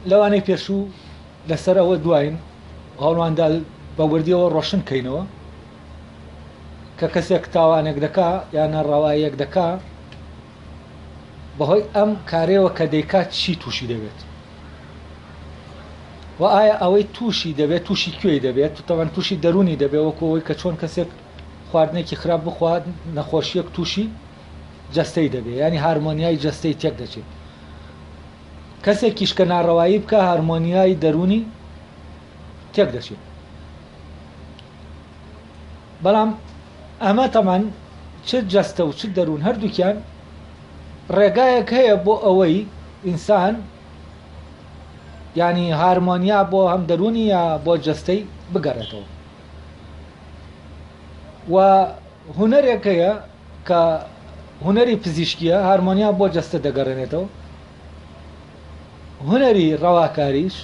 لەوانەی پێشوو لەسەر ئەوە دواین هەوڵماندا بە وردیەوە ڕۆشن کەینەوە کە کەسێک تاوانێک دەکا یان ناڕەواییەک دەکا بەهۆی ئەم کارەیەوە کە دەیکات چی تووشی دەبێت و ئایا ئەوەی تووشی دەبێت تووشی کوێی دەبێت تەوان تووشی دەرونی دەبێت وەکو ئەوەی کە چۆن کەسێک خواردنێکی خراپ بخوات نەخۆشیەک تووشی جەستەی دەبێت ینی هارمۆنیای جەستەی تێک دەچێت کەسێکیش کە ناڕەوایی بکە هارمۆنیای دەرونی تێک دەچێت بەڵام ئەمە تەمان چ جەستە و چ دەروون هەردووکیان ڕێگایەک هەیە بۆ ئەوەی ئینسان ینی هارمۆنیا بۆ هەم دەروونی یا بۆ جەستەی بگەڕێتەوە و هونەرێک هەیە کە هونەری پزیشکیە هارمۆنیا بۆ جەستە دەگەڕێنێتەوە هونەری ڕەواکاریش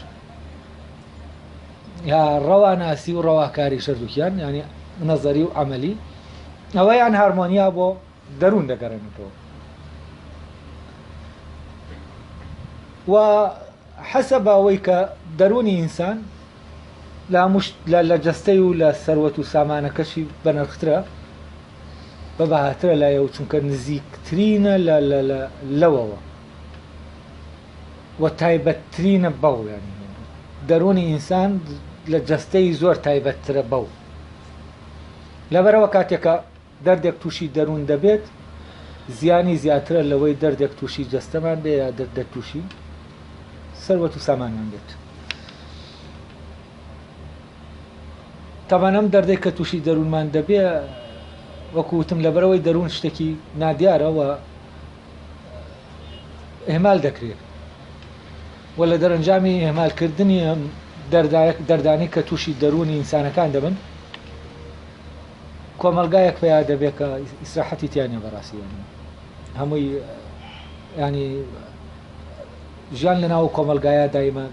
یا ڕەواناسی و ڕەواکاری شەردووکیان ینی نەزەری و عملی ئەوەیان هارمۆنیا بۆ دەروون دەگەڕێنێتەوە و حەسەب ئەوەی کە دەروونی ئینسان لە هەموو لە جەستەی و لە سەروەت و سامانەکەشی بەنرخترە بە بەهاترە لایە و چونکە نزیکترینە لە لەوەوە و تایبەتترینە بەو ینی دەروونی ئینسان لە جەستەی زۆر تایبەتترە بەو لەبەرەوە کاتێکە دەردێک تووشی دەروون دەبێت زیانی زیاترە لەوەی دەردێک تووشی جەستەمان بێ یا دەردێک تووشی سەروەت و سامانمان بێت. تەبعەن ئەم دەردێک کە تووشی دەروونمان دەبێ وەکو وتم لەبەرەوەی دەروون شتێکی نادیارە و ئهمال دەکرێت و لە دەرەنجامی ئهمالکردنی ئەم دەردانەی کە تووشی دەروونی ئینسانەکان دەبن کۆمەڵگایەک پەیا دەبێت کە ئیسراحەتی تیا نیە بەڕاستی یانی هەمووی ینی ژیان لە ناو کۆمەڵگایە دایمە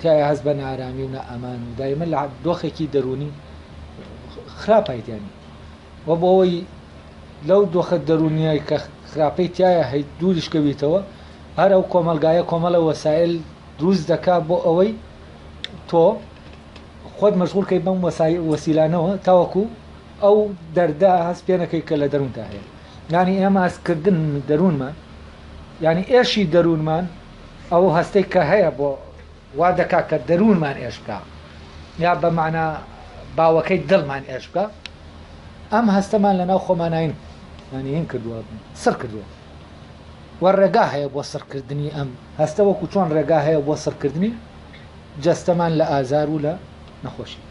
تایە هەست بە نارامی و نائامان و دایمە لە دۆخێکی دەرونی خراپایتیانی و بۆ ئەوەی لەو دۆخە دەرونیای کە خراپەی تایە هەی دووریش کەویتەوە هەر ئەو کۆمەلگایە کۆمەڵە وەسایل دروست دەکا بۆ ئەوەی تۆ خۆت مەشغوڵ کەی بەم وەسیلانەوە تاوەکو ئەو دەردە هەست پێ نەکەی کە لە دەروونتا هەیە یانی ئێمە هەستکردن دەروونمان یانی ئێشی دەروونمان ئەو هەستەی کە هەیە بۆ وا دەکا کە دەروونمان ئێش بکە یا بە معنە باوەکەی دڵمان ئێش بکە ئەم هەستەمان لە ناو خۆمانین ینی هین کردووە سڕ کردووە و ڕێگا هەیە بۆ سڕکردنی ئەم هەستە وەکو چۆن ڕێگا هەیە بۆ سڕکردنی جەستەمان لە ئازار و لە نەخۆشی.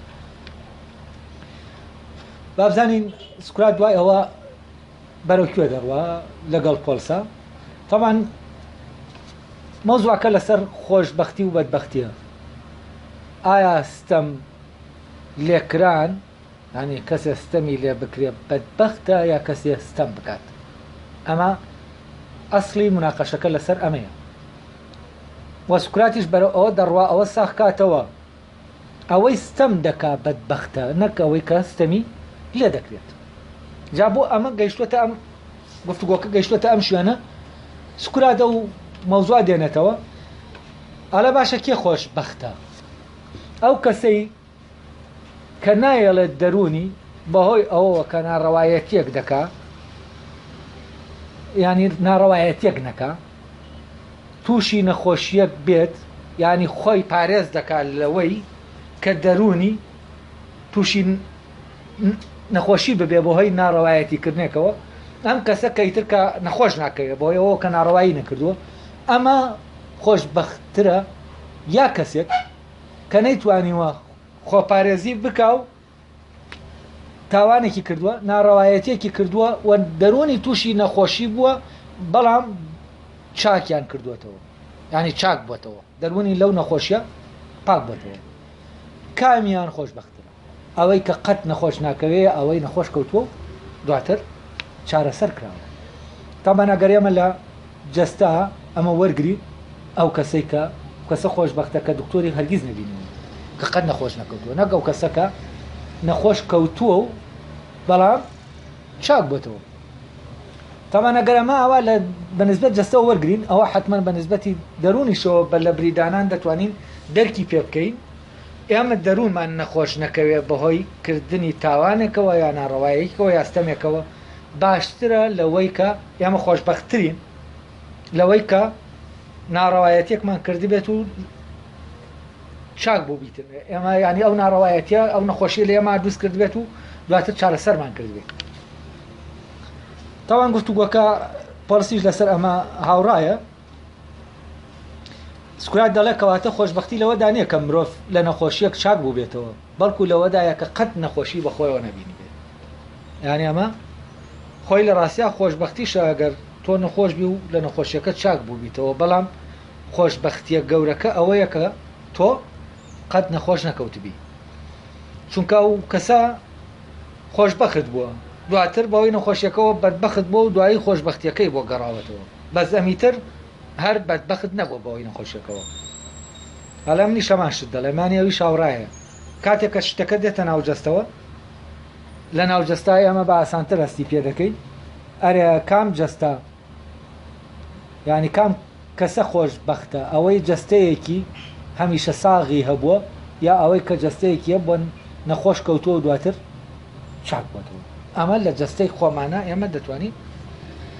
با بزانین سوکرات دوای ئەوە بەرەو کوێ دەڕوا لەگەڵ پۆلسا. تەبعەن مەوزوعەکە لەسەر خۆشبەختی و بەدبەختیە. ئایا ستەم لێکران یانی کەسێ ستەمی لێ بکرێ بەدبەختە یا کەسێ ستەم بکات؟ ئەمە ئەسڵی مناقەشەکە لەسەر ئەمەیە. وە سوکراتیش بەرەو ئەوە دەڕوا ئەوە ساغ کاتەوە ئەوەی ستەم دەکا بەدبەختە نەک ئەوەی کە ستەمی لێ دەکرێت. جا بۆ ئەمە گەیشتوەتە ئەم گفتوگۆکە گەیشتوەتە ئەم شوێنە سوکرات ئەو مەوزوع دێنێتەوە ئەڵێ باشە کێ خۆشبەختە؟ ئەو کەسەی کە نایەڵێت دەروونی بەهۆی ئەوەوە کە ناڕەوایەتیەک دەکا یانی ناڕەوایەتیەک نەکا تووشی نەخۆشیەک بێت یانی خۆی پارێز دەکات لەوەی کە دەروونی تووشی نەخۆشی ببێ بۆ هۆی ناڕەوایەتی کردنێکەوە ئەم کەسە کە ئیتر کە نەخۆش ناکەوێت بۆ ئەوە کە ناڕەوایی نەکردووە ئەمە خۆشبەختترە یا کەسێک کە نەیتوانیوە خۆپارێزی بکا و تاوانێکی کردووە، ناڕەوایەتیەکی کردووە و دەروونی تووشی نەخۆشی بووە، بەڵام چاکیان کردووەتەوە، یانی چاک بووەتەوە، دەروونی لەو نەخۆشیە پاک بووەتەوە. کامیان خۆشبەختترە؟ ئەوەی کە قەت نەخۆش ناکەوێ یا ئەوەی نەخۆش کەوتووە و دواتر چارەسەر کراوە؟ تەبعەن ئەگەر ئێمە لە جەستە ئەمە وەرگرین، ئەو کەسەی کە کەسە خۆشبەختە کە دکتۆری هەرگیز نەبینیوە، کە قەت نەخۆش نەکەوتووە، نەک ئەو کەسە کە نەخۆش کەوتووە و بەڵام چاک بۆتەوە. تەبعەن ئەگەر ئەمە ئاوا لە بەنسبەت جەستەوە وەرگین، ئەوە حتمما بە نسبەتی دەروونیشەوە بە لە بریدانان دەتوانین دەرکی پێ بکەین. ئێمە دەروونمان نەخۆش نەکەوێ بەهۆی کردنی تاوانێکەوە یا ناڕەوایەکەوە یا ستەمێکەوە باشترە لەوەی کە ئێمە خۆشبەختترین لەوەی کە ناڕەوایەتێکمان کردبێت و چاک بوو بیتن ئێمە ینی ئەو ناڕەوایەتە ئەو نەخۆشی لە ئێمە دروست کردبێت و دواتر چارەسەرمان کردبێت. تاوان گفتوگۆکە پۆڵسیش لەسەر ئەمە هاوڕایە. سوکرات دەڵێ کەواتە خۆشببختی لەوەدا نییە کە مرۆڤ لە نەخۆشیەک چاک بووبێتەوە، بەڵکو لەوەدایە کە قەت نەخۆشی بەخۆیەوە نەبینی بێت. یعنی ئەمە خۆی لە ڕاستیا خۆشببختیشە ئەگەر تۆ نەخۆش بی و لە نەخۆشیەکە چاک بووبیتەوە، بەڵام خۆشببختیە گەورەکە ئەوەیە کە تۆ قەت نەخۆش نەکەوتبی، چونکە ئەو کەسە خۆشببخت بووە، دواتر بەهۆی نەخۆشیەکەوە بەدبەخت بووە و دوایی خۆشببختیەکەی بۆ گەڕاوەتەوە، بەس ئەمیتر هەر بەدبەخت نەبووە بەهۆی نەخۆشیەکەوە. ئەڵێ منیش هەمان شت دەڵێم، یانی ئەویش هاوڕایە. کاتێک کە شتەکە دێتە ناو جەستەوە، لە ناو جەستە ئێمە بە ئاسانتر هەستی پێ دەکەین. ئەرێ کام جەستە، یانی کام کەسە خۆشبەختە، ئەوەی جەستەیەکی هەمیشە ساغی هەبووە یا ئەوەی کە جەستەیەکی هەبووە نەخۆش کەوتووە و دواتر چاک بووەتەوە؟ ئەمە لە جەستەی خۆمانە ئێمە دەتوانین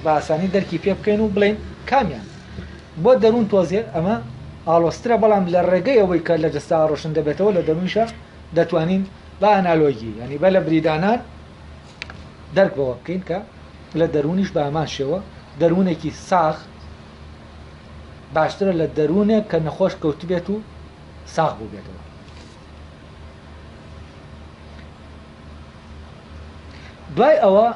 بە ئاسانی دەرکی پێ بکەین و بڵێین کامیان. بۆ دەروون تۆزێ ئەمە ئاڵۆزترە، بەڵام لە ڕێگەی ئەوەی کە لە جەستە ڕۆشن دەبێتەوە لە دەروونیشا دەتوانین بە ئانالۆگی یانی بە لە بریدانان دەرک بەوە بکەین کە لە دەروونیش بە هەمان شێوە دەروونێکی ساغ باشترە لە دەروونێک کە نەخۆش کەوتبێت و ساغ بووبێتەوە. دوای ئەوە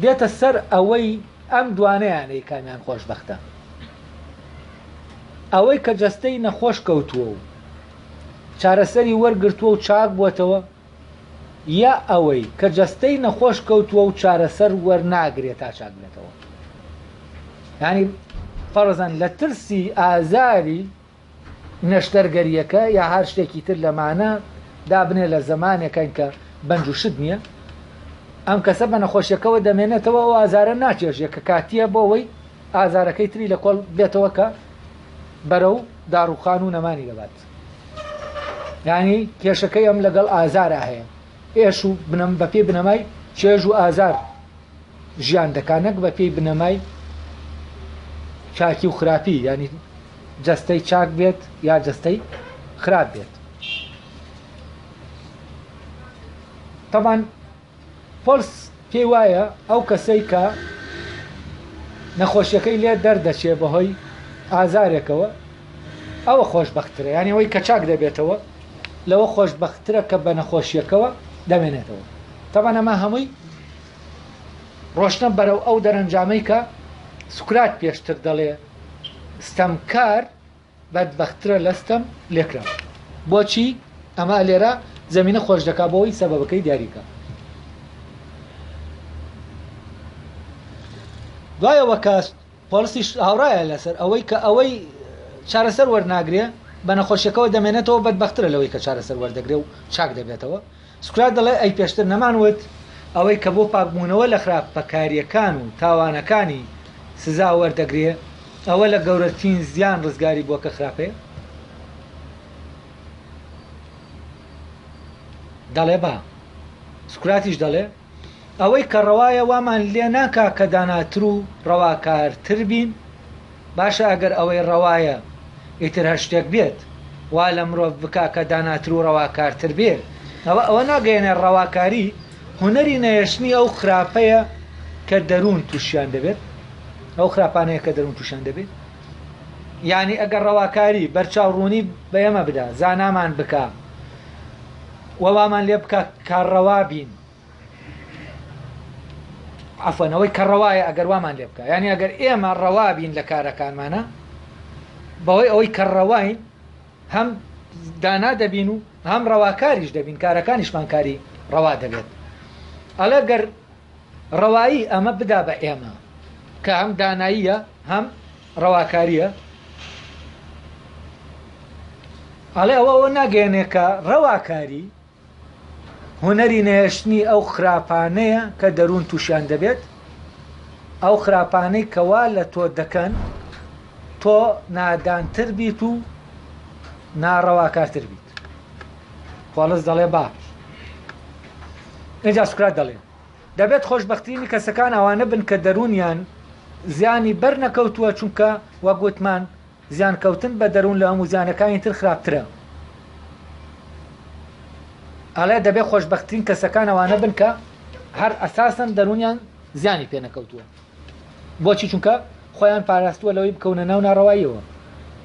دێتە سەر ئەوەی ئەم دوانەیانەی کامیان خۆشبەختە، ئەوەی کە جەستەی نەخۆش کەوتووە و چارەسەری وەرگرتووە و چاک بووەتەوە، یا ئەوەی کە جەستەی نەخۆش کەوتووە و چارەسەر وەرناگرێت تا چاک بێتەوە. یعنی فەرزەن لە ترسی ئازاری نەشتەرگەرییەکە یا هەر شتێکی تر لەمانە دابنێ لە زەمانێکین کە بەنج و شت نییە، ئەم کەسە بە نەخۆشیەکەوە دەمێنێتەوە، ئەو ئازارە ناچێژێ کە کاتیە بۆ ئەوەی ئازارەکەی تری لە کۆڵ بێتەوە کە بەرەو داڕوخان و نەمانی دەبات. یعنی کێشەکەی ئەم لەگەڵ ئازارا هەیە، ئێش و بنەم بەپێی بنەمای چێژ و ئازار ژیان دەکا، نەک بەپێی بنەمای چاکی و خراپی، یعنی جەستەی چاک بێت یا جەستەی خراپ بێت. تەبان پۆلس پێی وایە ئەو کەسەی کە نەخۆشیەکەی لێ دەردەچێ بەهۆی ئازارێکەوە ئەوە خۆشببخترە، یعنی ئەوەی کە چاک دەبێتەوە لەوە خۆشببخترە کە بە نەخۆشیەکەوە دەمێنێتەوە. تەبان ئەمە هەمووی ڕۆشنە بەرەو ئەو دەرەنجامەی کە سوکرات پێشتر دەڵێ ستەمکار بەدبەختترە لە ستەم لێکراو. بۆچی؟ ئەمە لێرە زەمینە خۆش دەکا بۆ ئەوەی سەبەبەکەی دیاری بکا. دوای ئەوە کە پۆڵسیش هاوڕایە لەسەر ئەوەی کە ئەوەی چارەسەر وەرناگرێ بە نەخۆشیەکەوە دەمێنێتەوە بەدبەختترە لەوەی کە چارەسەر وەردەگرێ و چاک دەبێتەوە. سوکرات دەڵێ ئەی پێشتر نەمان وت ئەوەی کە بۆ پاکبوونەوە لە خراپەکارییەکان و تاوانەکانی سزا وەردەگرێ ئەوە لە گەورەترین زیان ڕزگاری بووە کە خراپەیە؟ دەڵێ با. سوکراتیش دەڵێ ئەوەی کە ڕەوایە وامان لێ ناکا کە داناتر و ڕەواکارتر بین؟ باشە ئەگەر ئەوەی ڕەوایە ئیتر هەر شتێک بێت وا لە مرۆڤ بکا کە داناتر و ڕەواکارتر بێ، ئەوە ئەوە ناگەیەنێ ڕەواکاری هونەری نەهێشتنی ئەو خراپەیە کە دەروون تووشیان دەبێت، ئەو خراپانەیە کە دەروون تووشیان دەبێت. یانی ئەگەر ڕەواکاری بەرچاو ڕوونی بە ئێمە بدا، زانامان بکا، و وامان لێ بکا کە ڕەوا بین. عەفوەن ئەوەی کە ڕەوایە ئەگەر وامان لێ بکا، یانی ئەگەر ئێمە ڕەوا بین لە کارەکانمانە، بەهۆی ئەوەی کە ڕەواین هەم دانا دەبین و هەم ڕەواکاریش دەبین، کارەکانیشمان کاری ڕەوا دەبێت. ئەڵێ گەر ڕەوایی ئەمە بدا بە ئێمە کە هەم داناییە هەم ڕەواکارییە، ئەڵێ ئەوە ئەوە ناگەیەنێ کە ڕەواکاری هونەری نەهێشتنی ئەو خراپانەیە کە دەروون تووشیان دەبێت، ئەو خراپانەی کە وا لە تۆ دەکەن تۆ نادانتر بیت و ناڕەواکارتر بیت. پۆڵس دەڵێ با. ئینجا سوکرات دەڵێ دەبێت خۆشبەختترینی کەسەکان ئەوانە بن کە دەروونیان زیانی بەر نەکەوتووە، چونکە وەک وتمان زیانکەوتن بە دەروون لە هەموو زیانەکانی تر خراپترە. ئەڵێ دەبێت خۆشبەختترین کەسەکان ئەوانە بن کە هەر ئەساسەن دەروونیان زیانی پێ نەکەوتووە. بۆچی؟ چونکە خۆیان پاراستووە لەوەی بکەونە ناو ناڕەواییەوە.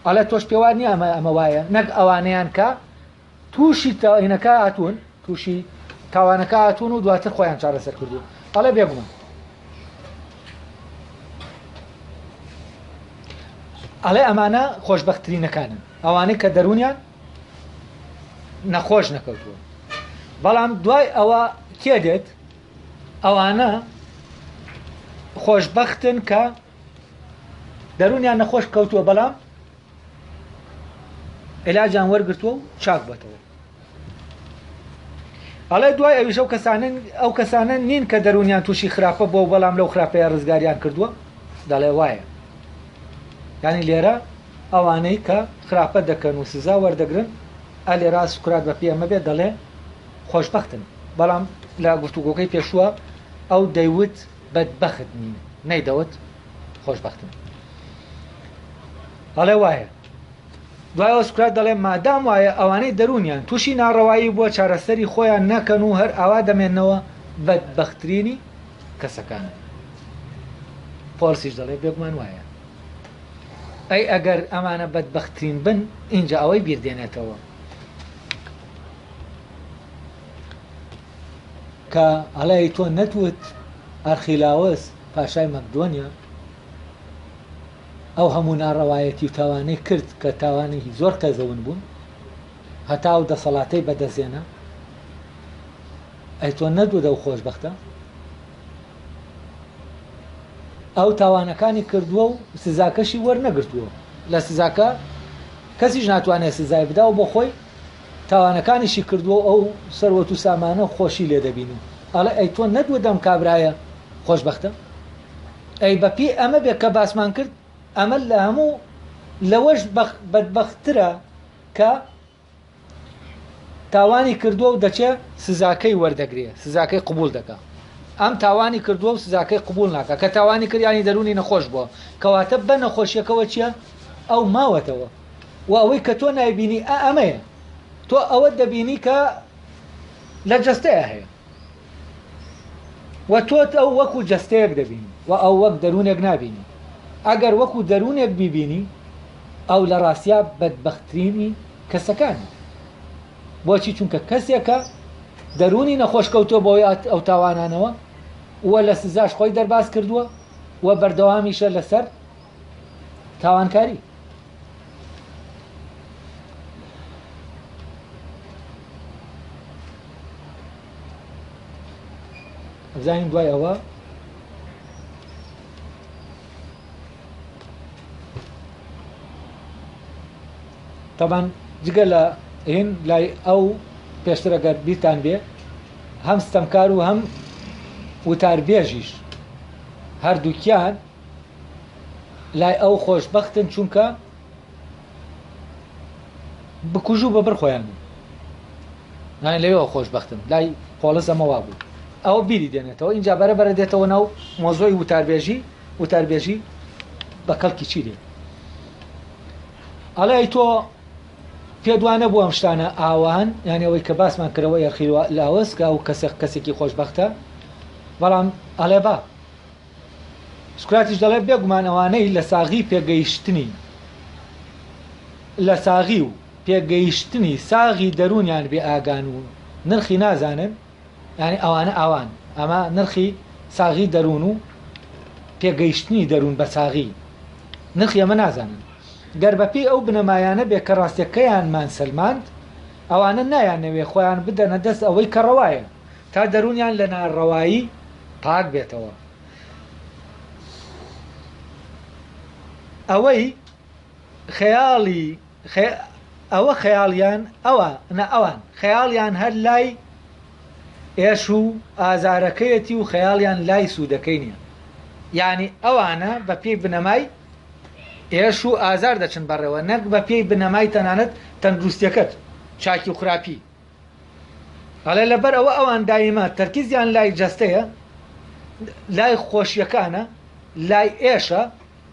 ئەڵێ تۆش پێوان نییە ئەمە ئەمە وایە، نەک ئەوانەیان کە تووشی تاوانەکە هاتوون، تووشی تاوانەکە هاتوون و دواتر خۆیان چارەسەر کردووە. ئەڵێ بێگومان ئەڵێ ئەمانە خۆشبەختترینەکانن، ئەوانەی کە دەروونیان نەخۆش نەکەوتووە. بەڵام دوای ئەوە کێ دێت؟ ئەوانە خۆشبەختن کە دەروونیان نەخۆش کەوتووە بەڵام علاجیان وەرگرتووە و چاک بەتەوە. ئەڵێ دوای ئەویش ئەو کەسانە ئەو کەسانە نین کە دەروونیان تووشی خراپە بووە و بەڵام لەو خراپەیە ڕزگاریان کردووە؟ دەڵێ وایە. یعنی لێرە ئەوانەی کە خراپە دەکەن و سزا وەردەگرن ئە لێرە سوکرات بە پێ ئەمە بێت دەڵێ خۆشبەختن، بەڵام لە گفتوگۆکەی پێشووە ئەو دەیوت بەدبەخت نین، نەیدەوت خۆشبەختن. ئەڵێ وایە. دوای ئەوە سوکرات دەڵێ مادام وایە ئەوانەی دەروونیان تووشی ناڕەوایی بووە چارەسەری خۆیان نەکەن و هەر ئاوا دەمێنەوە بەدبەخترینی کەسەکانن. پۆڵسیش دەڵێ بێگومان وایە. ئەی ئەگەر ئەمانە بەدبەخترین بن ئینجا ئەوەی بیر دێنێتەوە کە ئەڵێ تۆ نەتوت ئەرخیلاوس پاشای مەکدۆنیا ئەو هەموو ناڕەوایەتی و تاوانەی کرد کە تاوانێکی زۆر قێزەون بوون هەتا ئەو دەسەڵاتەی بەدەستهێنا، ئەی تۆ نەتوت ئەو خۆشبەختە ئەو تاوانەکانی کردووە و سزاکەشی وەرنەگرتووە، لە سزاکە کەسیش ناتوانێت سزای بدا و بۆ خۆی تاوانەکانیشی کردووە و ئەو سەروەت و سامانە خۆشی لێ دەبینی، ئەڵێ ئەی تۆ نەتوت ئەم کابرایە خۆشبەختە؟ ئەی بە پێی ئەمە بێ کە باسمان کرد ئەمە لە هەموو لەوەش بەدبەختترە کە تاوانی کردووە و دەچێ سزاکەی وەردەگرێ سزاکەی قبول دەکا ئەم تاوانی کردووە و سزاکەی قبول ناکە کە تاوانی کرد ینی دەرونی نەخۆش بووە کەواتە بە نەخۆشیەکەوە چییە ئەو ماوەتەوە و ئەوەی کە تۆ نایبینی ئە ئەمەیە تۆ ئەوە دەبینی کە لە جەستەیە هەیە و تۆ ئەو وەکو جەستەیەک دەبینی و ئەو وەک دەروونێک نابینی. ئەگەر وەکو دەروونێک بیبینی ئەو لە ڕاستیا بەدبەختترینی کەسەکانە. بۆچی؟ چونکە کەسێکە دەروونی نەخۆش کەوتووە بەهۆی ئەو تاوانانەوە و لە سزاش خۆی دەرباز کردووە و بەردەوامیشە لەسەر تاوانکاری. بزانین دوای ئەوە تەبان جگە لە هین لای ئەو پێشتر ئەگەر بیرتان بێ هەم ستەمکار و هەم وتاربێژیش هەردووکیان لای ئەو خۆشببختن چونکە بکوژ و بەبڕ خۆیان یانی لەوێوە خۆشبەختن لای پۆڵس ئەمە وابوو ئەوە بیری دێنێتەوە ئینجا بەرە بەرە دێتەوە ناو مۆزۆی وتاربێژی وتاربێژی بە کەڵکی چی دێ ئەڵێ ئەی تۆ پێ دوا نەبوو ئەم شتانە ئاوان یانی ئەوەی کە باسمان کردەوە یەرخیلوە لاوەس کە ئەو کەسێک کەسێکی خۆشبەختە بەڵام ئەڵێ با سوکراتیش دەڵێ بێگومان ئەوانەی لە ساغی پێگەیشتنی لە ساغی و پێگەیشتنی ساغی دەروونیان بێ ئاگان و نرخی نازانن یانی ئەوانە ئاوان ئەمە نرخی ساغی دەروون و پێگەیشتنی دەروون بە ساغی نرخی ئەمە نازانن گەر بەپێی ئەو بنەمایانە بێ کە ڕاستیەکەیانمان سەلماند ئەوانە نایانەوێ خۆیان بدەنە دەست ئەوەی کە ڕەوایە تا دەروونیان لە ناڕەوایی پاک بێتەوە ئەوەی خەیاڵی ئەوە خەیاڵیان ئەوە نا ئەوان خەیاڵیان هەر لای ئێش و ئازارەکەیەتی و خەیاڵیان لای سوودەکەی نییە یعنی ئەوانە بە پێی بنەمای ئێش و ئازار دەچن بەڕێوە نەک بە پێی بنەمای تەنانەت تەندروستیەکەت چاکی و خراپی ئەڵێ لەبەر ئەوە ئەوان دایمە تەرکیزیان لای جەستەیە لای خۆشیەکانە لای ئێشە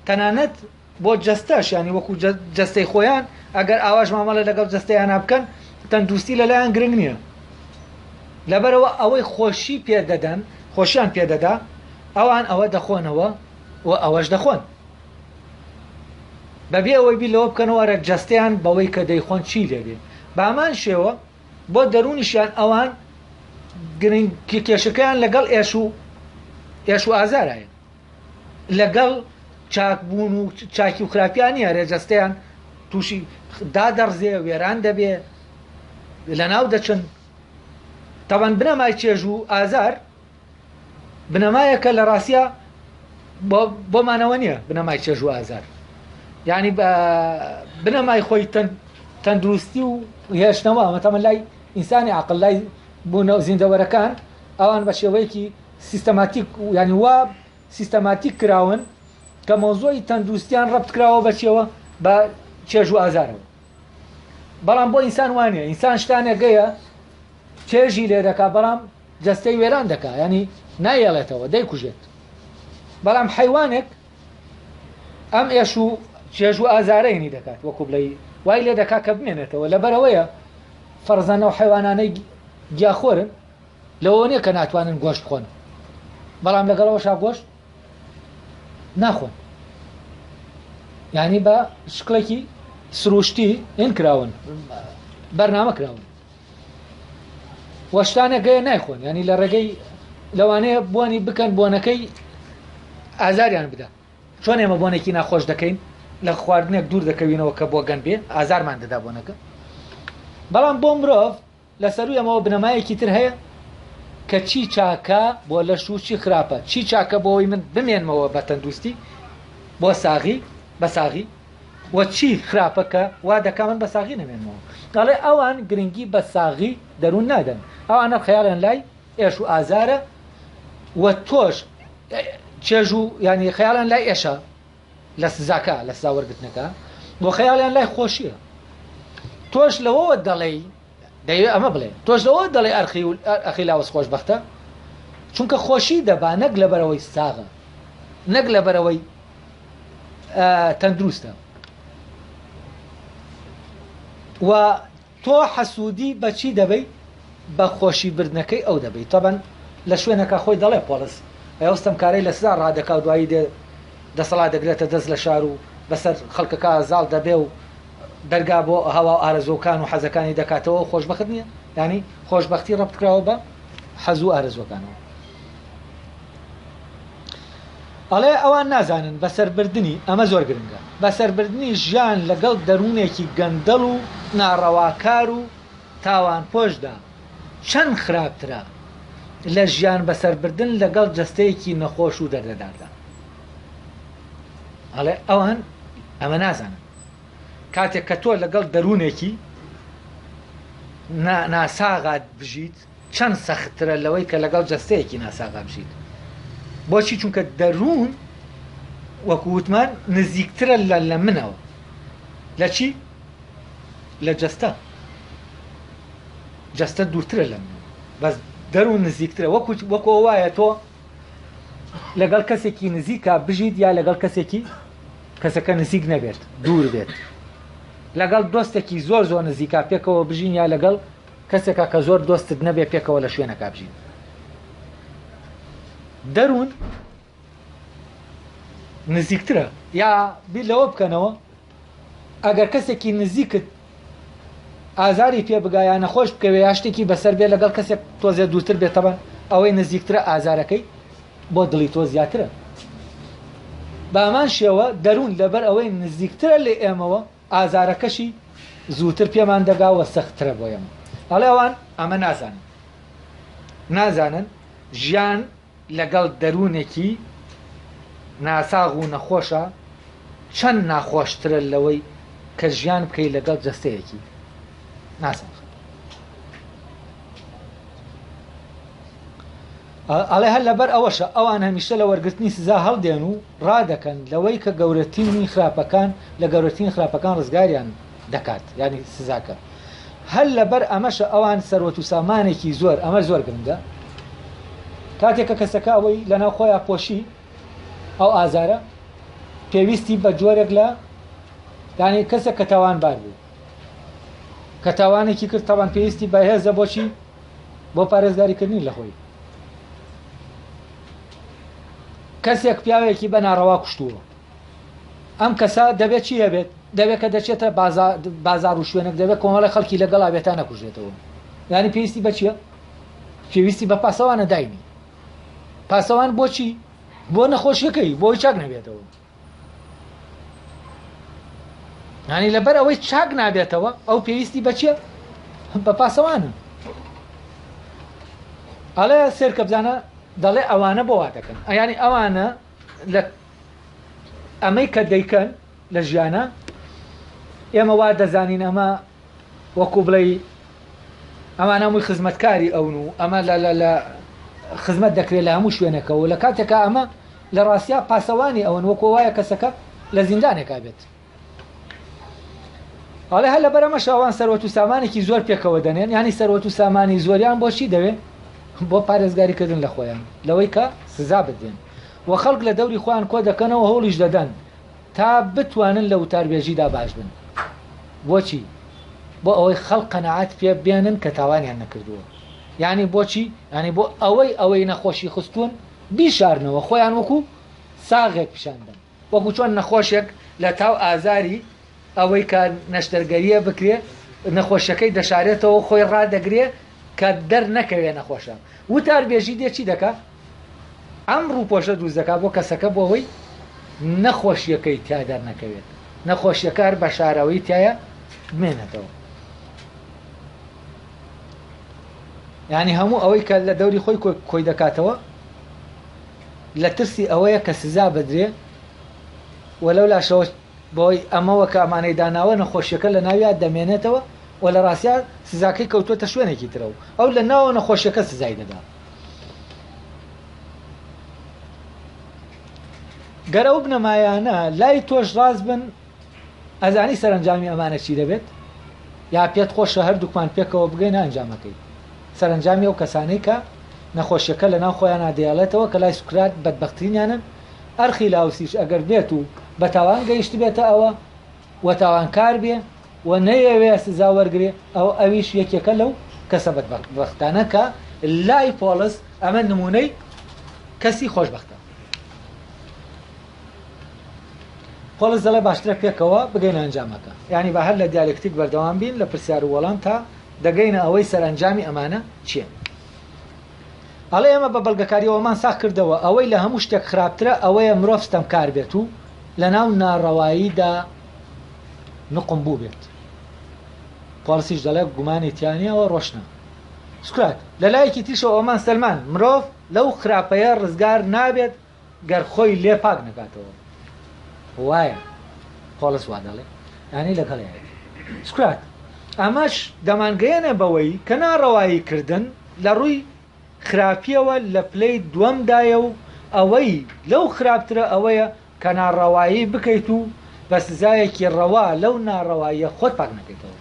تەنانەت بۆ جەستەش یانی وەکو جەستەی خۆیان ئەگەر ئاواش مامەڵە لەگەڵ جەستەیانا بکەن تەندروستی لەلایان گرنگ نییە لەبەرەوە ئەوەی خۆشی پێ دەدەن خۆشیان پێ دەدا ئەوان ئەوە دەخۆنەوە و ئەوەش دەخۆن بەبێ ئەوەی بیر لەوە بکەنەوە ئەرە جەستەیان بەوەی کە دەیخۆن چی لێدێ بامان شێوە بۆ دەروونیشیان ئەوان گرنگ کێشەکەیان لەگەڵ ئێش و ئێش و ئازارایە لەگەڵ چاک بوون و چاکی و خراپیان نییە رێ جەستەیان تووشی دادەڕزێ وێران دەبێ لەناو دەچن تەبەن بنەمای چێژ و ئازار بنەمایەکە لە ڕاستە بۆ مانەوە نییە بنەمای چێژ و ئازار یعنی بنەمای خۆی تەندروستی و هێشتنەوە ئەمە لای ئینسانی عقل لای بوونە زیندەوەرەکان ئەوان بە شێوەیەکی سیستەماتیک یانی وا سیستەماتیک کراون کە مەوزوعی تەندروستیان ڕەبت کراوە بە چیەوە بە چێژ و ئازارەوە بەڵام بۆ ئینسان وانە ئینسان شتانێکەیە چێژی لێ دەکا بەڵام جەستەی وێران دەکا ینی نایەڵێتەوە دەیکوژێت بەڵام حیوانێک ئەم ئێش و چێژ و ئازارەینی دەکات وەکو بڵێ وای لێ دەکا کە بمێنێتەوە لەبەرەوەیە فەرزانە و حیوانانەی گیاخۆرن لەوەوە نیە کە ناتوانن گۆشت بخۆن بەڵام لەگەڵەوەشا گۆشت ناخۆن یعنی بە شکڵێکی سروشتی هین کراون بەرنامە کراون وەشتانەکەی نایخۆن ینی لە ڕێگەی لەوانەیە بۆنی بکەن بۆنەکەی ئازاریان بدە چۆن ئێمە بۆنێکی ناخۆش دەکەین لە خواردنێک دوور دەکەوینەوە کە بۆ گەن بێ ئازارمان دەدا بۆنەکە بەڵام بۆ مرۆڤ لە سەرووی ئەمەوە بنەمایەکی تر هەیە کە چی چاکە بۆ لەش و چی خراپە، چی چاکە بۆ ئەوەی من بمێنمەوە بە تەندروستی بۆ ساغی بە ساغی و چی خراپە کە وا دەکا من بە ساغی نەمێنمەوە. ئەڵێ ئەوان گرنگی بە ساغی دەروون نادەن، ئەوان هەر خەیاڵیان لای ئێش و ئازارە و تۆش چێژ و یانی خەیاڵیان لای ئێشە لە سزاکە لە سزا وەرگرتنەکە بۆ خەیاڵیان لای خۆشیە تۆش لەوەوە دەڵێی دەیەوێ ئەمە بڵێ تۆش لەوە دەڵێ ئەرخی و ئەخیلاوس خۆشبەختە چونکە خۆشی دەبا نەک لەبەرەوەی ساغە نەک لەبەرەوەی تەندروستە و تۆ حەسوودی بە چی دەبەی؟ بە خۆشی بردنەکەی ئەو دەبەی. تەبەن لە شوێنەکا خۆی دەڵێ پۆڵس ئەو ستەمکارەی لە سزا ڕادەکا و دوایی دێ دەسەڵات دەگرێتە دەست لە شار و بەسەر خەڵکەکا زاڵ دەبێ و دەرگا بۆ هەوا و ئارەزووەکان و حەزەکانی دەکاتەوە ئەو خۆشبەخت نییە؟ یانی خۆشبەختی ڕەبت کراوە بە حەز و ئارەزووەکانەوە. ئەڵێ ئەوان نازانن بەسەربردنی، ئەمە زۆر گرنگە، بەسەربردنی ژیان لەگەڵ دەروونێکی گەندەڵ و ناڕەواکار و تاوانپۆشدا چەند خراپترە لە ژیان بەسەربردن لەگەڵ جەستەیەکی نەخۆش و دەردەداردا. ئەڵێ ئەوان ئەمە نازانن. کاتێک کە تۆ لەگەڵ دەروونێکی ناساغا بژیت، چەند سەختترە لەوەی کە لەگەڵ جەستەیەکی ناساغا بژیت. بۆچی؟ چونکە دەروون وەکو وتمان نزیکترە لە لە منەوە. لە چی؟ لە جەستە. جەستە دوورترە لە منەوە. بەس دەروون نزیکترە. وەکو وەکو وایە تۆ لەگەڵ کەسێکی نزیکا بژیت یا لەگەڵ کەسێکی کەسەکە نزیک نەبێت دوور بێت لەگەڵ دۆستێکی زۆر زۆر نزیکا پێکەوە بژین یا لەگەڵ کەسێکا کە زۆر دۆستت نەبێ پێکەوە لە شوێنەکا بژین. دەروون نزیکترە. یا بیر لەوە بکەنەوە ئەگەر کەسێکی نزیکت. ئازاری پێ بگا یا نەخۆش بکەوێ یا شتێکی بەسەر بێ لەگەڵ کەسێک تۆزێ دوورتر بێت تەبەن ئەوەی نزیکترە ئازارەکەی بۆ دڵی تۆ زیاترە. بەهەمان شێوە دەروون لەبەر ئەوەی نزیکترە لە ئێمەوە ئازارەکەشی زووتر پێمان دەگا و سەختترە بۆ ئێمە. ئەڵێ ئەوان ئەمە نازانن. نازانن ژیان لەگەڵ دەروونێکی ناساغ و نەخۆشا چەند ناخۆشترە لەوەی کە ژیان بکەی لەگەڵ جەستەیەکی ناساغ. ئەڵێ هەر لەبەر ئەوەشە ئەوان هەمیشە لە وەرگرتنی سزا هەڵدێن و ڕادەکەن لەوەی کە گەورەترینی خراپەکان لە گەورەترین خراپەکان ڕزگاریان دەکات یانی سزاکە هەر لەبەر ئەمەشە ئەوان سەروەت و سامانێکی زۆر ئەمە زۆر گرنگە کاتێک کە کەسەکە ئەوەی لەناو خۆیان پۆشی ئەو ئازارە پێویستی بە جۆرێک لە یانی کەسێک کە تاوانبار بوو کە تاوانێکی کرد تاوان پێویستی بە هێزە بۆچی بۆ پارێزگاریکردنی لە خۆی کەسێک پیاوێکی بە ناڕەوا کوشتووە ئەم کەسە دەبێت چی هەبێت دەبێت کە دەچێتە بازار و شوێنێک دەبێت کۆمەڵی خەڵکی لەگەڵا بێت تا نەکوژێتەوە یعنی پێویستی بە چییە پێویستی بە پاسەوانە دایمی پاسەوان بۆچی بۆ نەخۆشیەکەی بۆی چاک نەبێتەوە ینی لەبەر ئەوەی چاک نابێتەوە ئەو پێویستی بەچیە بە پاسەوانە ئەڵێ سێرکە بزانە دەڵێ ئەوانە بۆ وا دەکەن ئەیانی ئەوانە لە ئەمەی کە دەیکەن لە ژیانە ئێمە وا دەزانین ئەمە وەکو بڵێ ئەمانە هەمووی خزمەتکاری ئەون و ئەمە لە لە لە خزمەت دەکرێت لە هەموو شوێنەکەەوە لە کاتێکا ئەمە لە ڕاستیا پاسەوانی ئەوەن وەکو وایە کەسەکە لە زیندانێکا بێت. ئەڵێ هەر لەبەر ئەمەش ئەوان سەروەت و سامانێکی زۆر پێکەوە دەنێن یانی سەروەت و سامانی زۆریان بۆچی دەوێ بۆ پارێزگاریکردن لە خۆیان لەوەی کە سزا بدرێن و خەڵک لە دەوری خۆیان کۆ دەکەنەوە هەوڵیش دەدەن تا بتوانن لە وتاربێژیدا باش بن بۆچی بۆ ئەوەی خەڵک قەناعەت پێ بێنن کە تاوانیان نەکردووە یعنی بۆچی یعنی بۆ ئەوەی ئەوەی نەخۆشی خستوون بیشارنەوە خۆیان وەکو ساغێک پیشان دەن وەکو چۆن نەخۆشێک لە تاو ئازاری ئەوەی کە نەشتەرگەریە بکرێ نەخۆشیەکەی دەشارێتەوە خۆی ڕادەگرێ کە دەرنەکەوێ نەخۆشە وتار بێژی دێ چی دەکا ئەم ڕووپۆشە دروست دەکا بۆ کەسەکە بۆ ئەوەی نەخۆشیەکەی تیا دەرنەکەوێت نەخۆشیەکە هەر بە شاراوەیی تایە بمێنێتەوە یعنی هەموو ئەوەی کە لە دەوری خۆی کۆی دەکاتەوە لە ترسی ئەوەیە کە سزا بدرێ و لەو لاشەوە بەهۆی ئەمەوە کە ئەمانەی داناوە نەخۆشیەکە لە ناویا دەمێنێتەوە و لە ڕاستیا سزاکەی کەوتووەتە شوێنێکی ترەوە ئەو لە ناوە نەخۆشیەکە سزای دەدا. گەر ئەو بنەمایانە لای تۆش ڕاست بن ئەزانی سەرەنجامی ئەمانە چی دەبێت؟ یا پێت خۆشە هەردووکمان پێکەوە بگەینە ئەنجامەکەی؟ سەرەنجامی ئەو کەسانەی کە نەخۆشیەکە لەناو خۆیانا دەیەڵێتەوە کە لای سوکرات بەدبەخترینیانن، ئەرخیلاوسیش ئەگەر بێت و بە تاوان گەیشتبێتە ئەوە و تاوانکار بێ و نەیەوێ سزا وەرگرێ ئەوە ئەویش یەکێکە لەو کەسە بەدبەختانە کە لای پۆڵس ئەمە نموونەی کەسی خۆشبەختە. پۆڵس دەڵێ باشترە پێکەوە بگەینە ئەنجامەکە یانی با هەر لە دیالێکتیک بەردەوام بین لە پرسیار و وەڵام تا دەگەینە ئەوەی سەرئەنجامی ئەمانە چییە. ئەڵێ ئێمە بە بەڵگەکاری ئەوەمان ساغ کردەوە ئەوەی لە هەموو شتێک خراپترە ئەوەیە مرۆڤ ستەمکار بێت و لەناو ناڕەواییدا نوقم بووبێت. پۆڵسیش دەڵێ گومانی تیا نییە ئەوە ڕۆشنە. سوکرات، لە لایەکی تریشەوە ئەوەمان سەلماند مرۆڤ لەو خراپەیە ڕزگار نابێت گەر خۆی لێ پاک نەکاتەوە. وایە پۆڵس وا دەڵێ یانی لەگەڵیایەتی. سوکرات، ئەمەش دەمانگەیەنێ بەوەی کە ناڕەوایی کردن لە ڕووی خراپییەوە لە پلەی دووەمدایە و ئەوەی لەو خراپترە ئەوەیە کە ناڕەوایی بکەیت و بە سزایەکی ڕەوا لەو ناڕەواییە خۆت پاک نەکەیتەوە.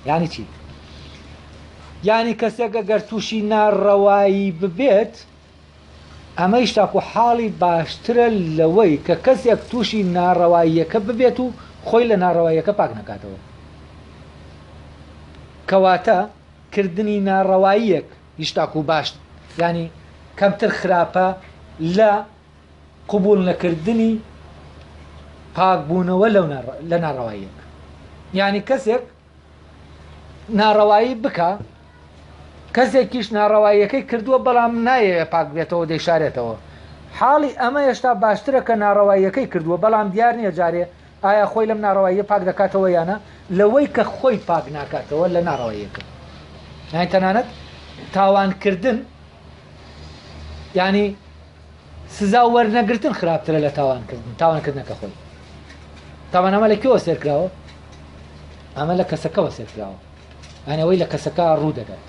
یانی چی؟ یانی کەسێک ئەگەر تووشی ناڕەوایی ببێت ئەمەیش تاکو حاڵی باشترە لەوەی کە کەسێک تووشی ناڕەواییەکە ببێت و خۆی لە ناڕەواییەکە پاک نەکاتەوە. کەواتە کردنی ناڕەواییەک یش تاکو باش یانی کەمتر خراپە لە قبوڵ نەکردنی پاکبوونەوە لەو لە ناڕەواییەک. یانی کەسێک. ناڕەوایی بکا، کەسێکیش ناڕەواییەکەی کردووە بەڵام نایەوێ پاک بێتەوە دەیشارێتەوە. حاڵی ئەمە هێشتا باشترە کە ناڕەواییەکەی کردووە بەڵام دیار نییە جارێ ئایا خۆی لەم ناڕەواییە پاک دەکاتەوە یانە لەوەی کە خۆی پاک ناکاتەوە لە ناڕەواییەکە. یانی تەنانەت تاوانکردن یانی سزا وەرنەگرتن خراپترە لە تاوانکردن تاوانکردنەکە خۆی. تاوان ئەمە لە کوێوە سێر کراوە؟ ئەمە لە کەسەکەوە سێر کراوە. یانی ئەوەی لە کەسەکە ڕوو دەدات.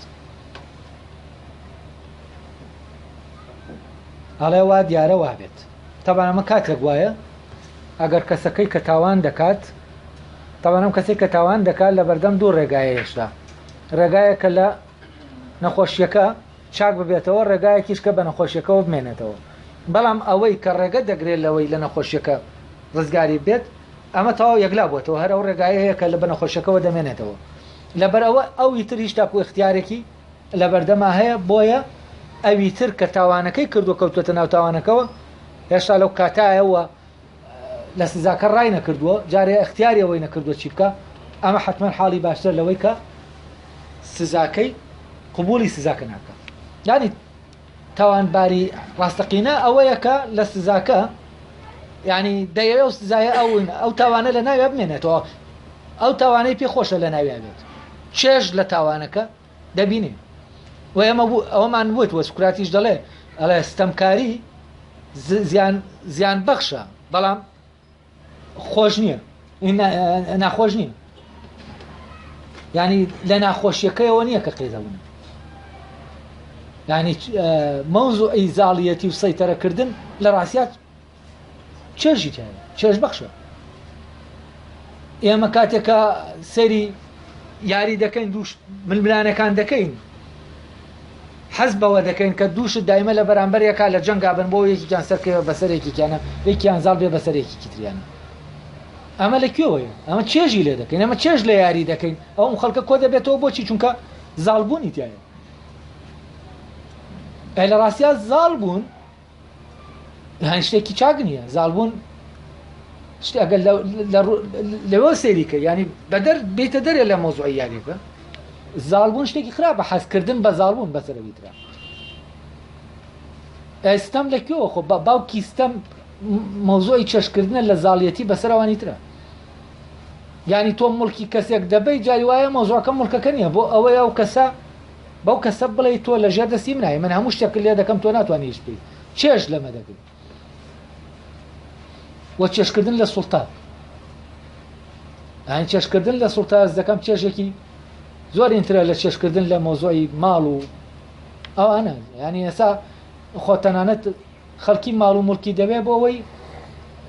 ئەڵێ وا دیارە وابێت. تەبعەن ئەمە کاتێک وایە ئەگەر کەسەکەی کە تاوان دەکات تەبعەن ئەم کەسێک کە تاوان دەکات لە بەردەم دوو ڕێگایە هێشتا ڕێگایە کە لە نەخۆشیەکە چاک ببێتەوە ڕێگایەکیش کە بە نەخۆشیەکەەوە بمێنێتەوە بەڵام ئەوەی کە ڕێگە دەگرێت لەوەی لە نەخۆشیەکە ڕزگاری بێت ئەمە تەواو یەکلا بووەتەوە هەر ئەو ڕێگایە هەیە کە لە بە نەخۆشیەکەوە دەمێنێتەوە لەبەر ئەوە ئەوی تر هیچ تاکو اختیارێکی لەبەردەما هەیە بۆیە ئەوی تر کە تاوانەکەی کردووە کەوتوەتە ناو تاوانەکەوە هێشتا لەو کاتایەوە لە سزاکە ڕای نەکردووە جارێ اختیاری ئەوەی نەکردووە چی بکە ئەمە حتمما حاڵی باشتر لەوەی کە سزاکەی قبولی سزاکە ناکە یعنی تاوانباری ڕاستەقینە ئەوەیە کە لە سزاکە ینی دەیەوێ ئەو سزایە ئەو ئەو تاوانە لە ناویا بمێنێتەوە ئەو تاوانەی پێ خۆشە لە ناویا بێت چێژ لە تاوانەکە دەبینین و ئێمە ئەوەمان وت وە سوکراتیش دەڵێ ئەڵێ ستەمکاری زیان زیان بەخشە بەڵام خۆش نییە ناخۆش نییە ینی لە ناخۆشیەکەیەوە نییە کە قێزەون ینی مەوزوعی زاڵیەتی و سەیتەرەکردن لە ڕاستیات چێژی تیایە چێژ بەخشە ئێمە کاتێکە سەری یاری دەکەین دووش ململانەکان دەکەین حەز بەوە دەکەین کە دووشت دایمە لە بەرامبەر یەکا لە جەنگا بن بۆ یەکیان سەرکەوە بەسەرێکیانە یەکیان زاڵ بێ بەسەرێکی تریانە ئەمە لە کوێوەیە ئەمە چێژی لێ دەکەین ئەمە چێژ لە یاری دەکەین ئەو خەڵکە کۆ دەبێتەوە بۆچی چونکە زاڵبوونی تایە ئەی لە ڕاستیا زاڵ بوون هەن شتێکی چاک نییە زاڵبوون شت ئەگەر لەوە سەیری کە ینی بەدەر بێتە دەرێ لە مۆزوعی یاریەکە زاڵبوون شتێکی خراپە حەزکردن بە زاڵبوون بەسەرەوی ترە ئێستەم لە کوێوە خۆ بە باوکی ستەم مەوزوعی چێشکردنە لە زاڵیەتی بەسەرەوانی ترە یعنی تۆ مڵکی کەسێک دەبەی جاری وایە مەوزوعەکە مڵکەکە نییە بۆ ئەوەی ئەو کەسە بەو کەسە بڵێی تۆ لە ژێر دەستی منای من هەموو شتێکت لێ دەکەم تۆ ناتوانانی هیچ بکەیت چێژ لەمە دەگری وە چێژکردن لە سوڵتان یانی چێژکردن لە سوڵتە دەکەم چێژێکی زۆر ئینترە لە چێژکردن لە مۆزۆی ماڵ و ئەوانە ینی ئێسا خۆ تەنانەت خەڵکی ماڵ و مڵکی دەوێ بۆ ئەوەی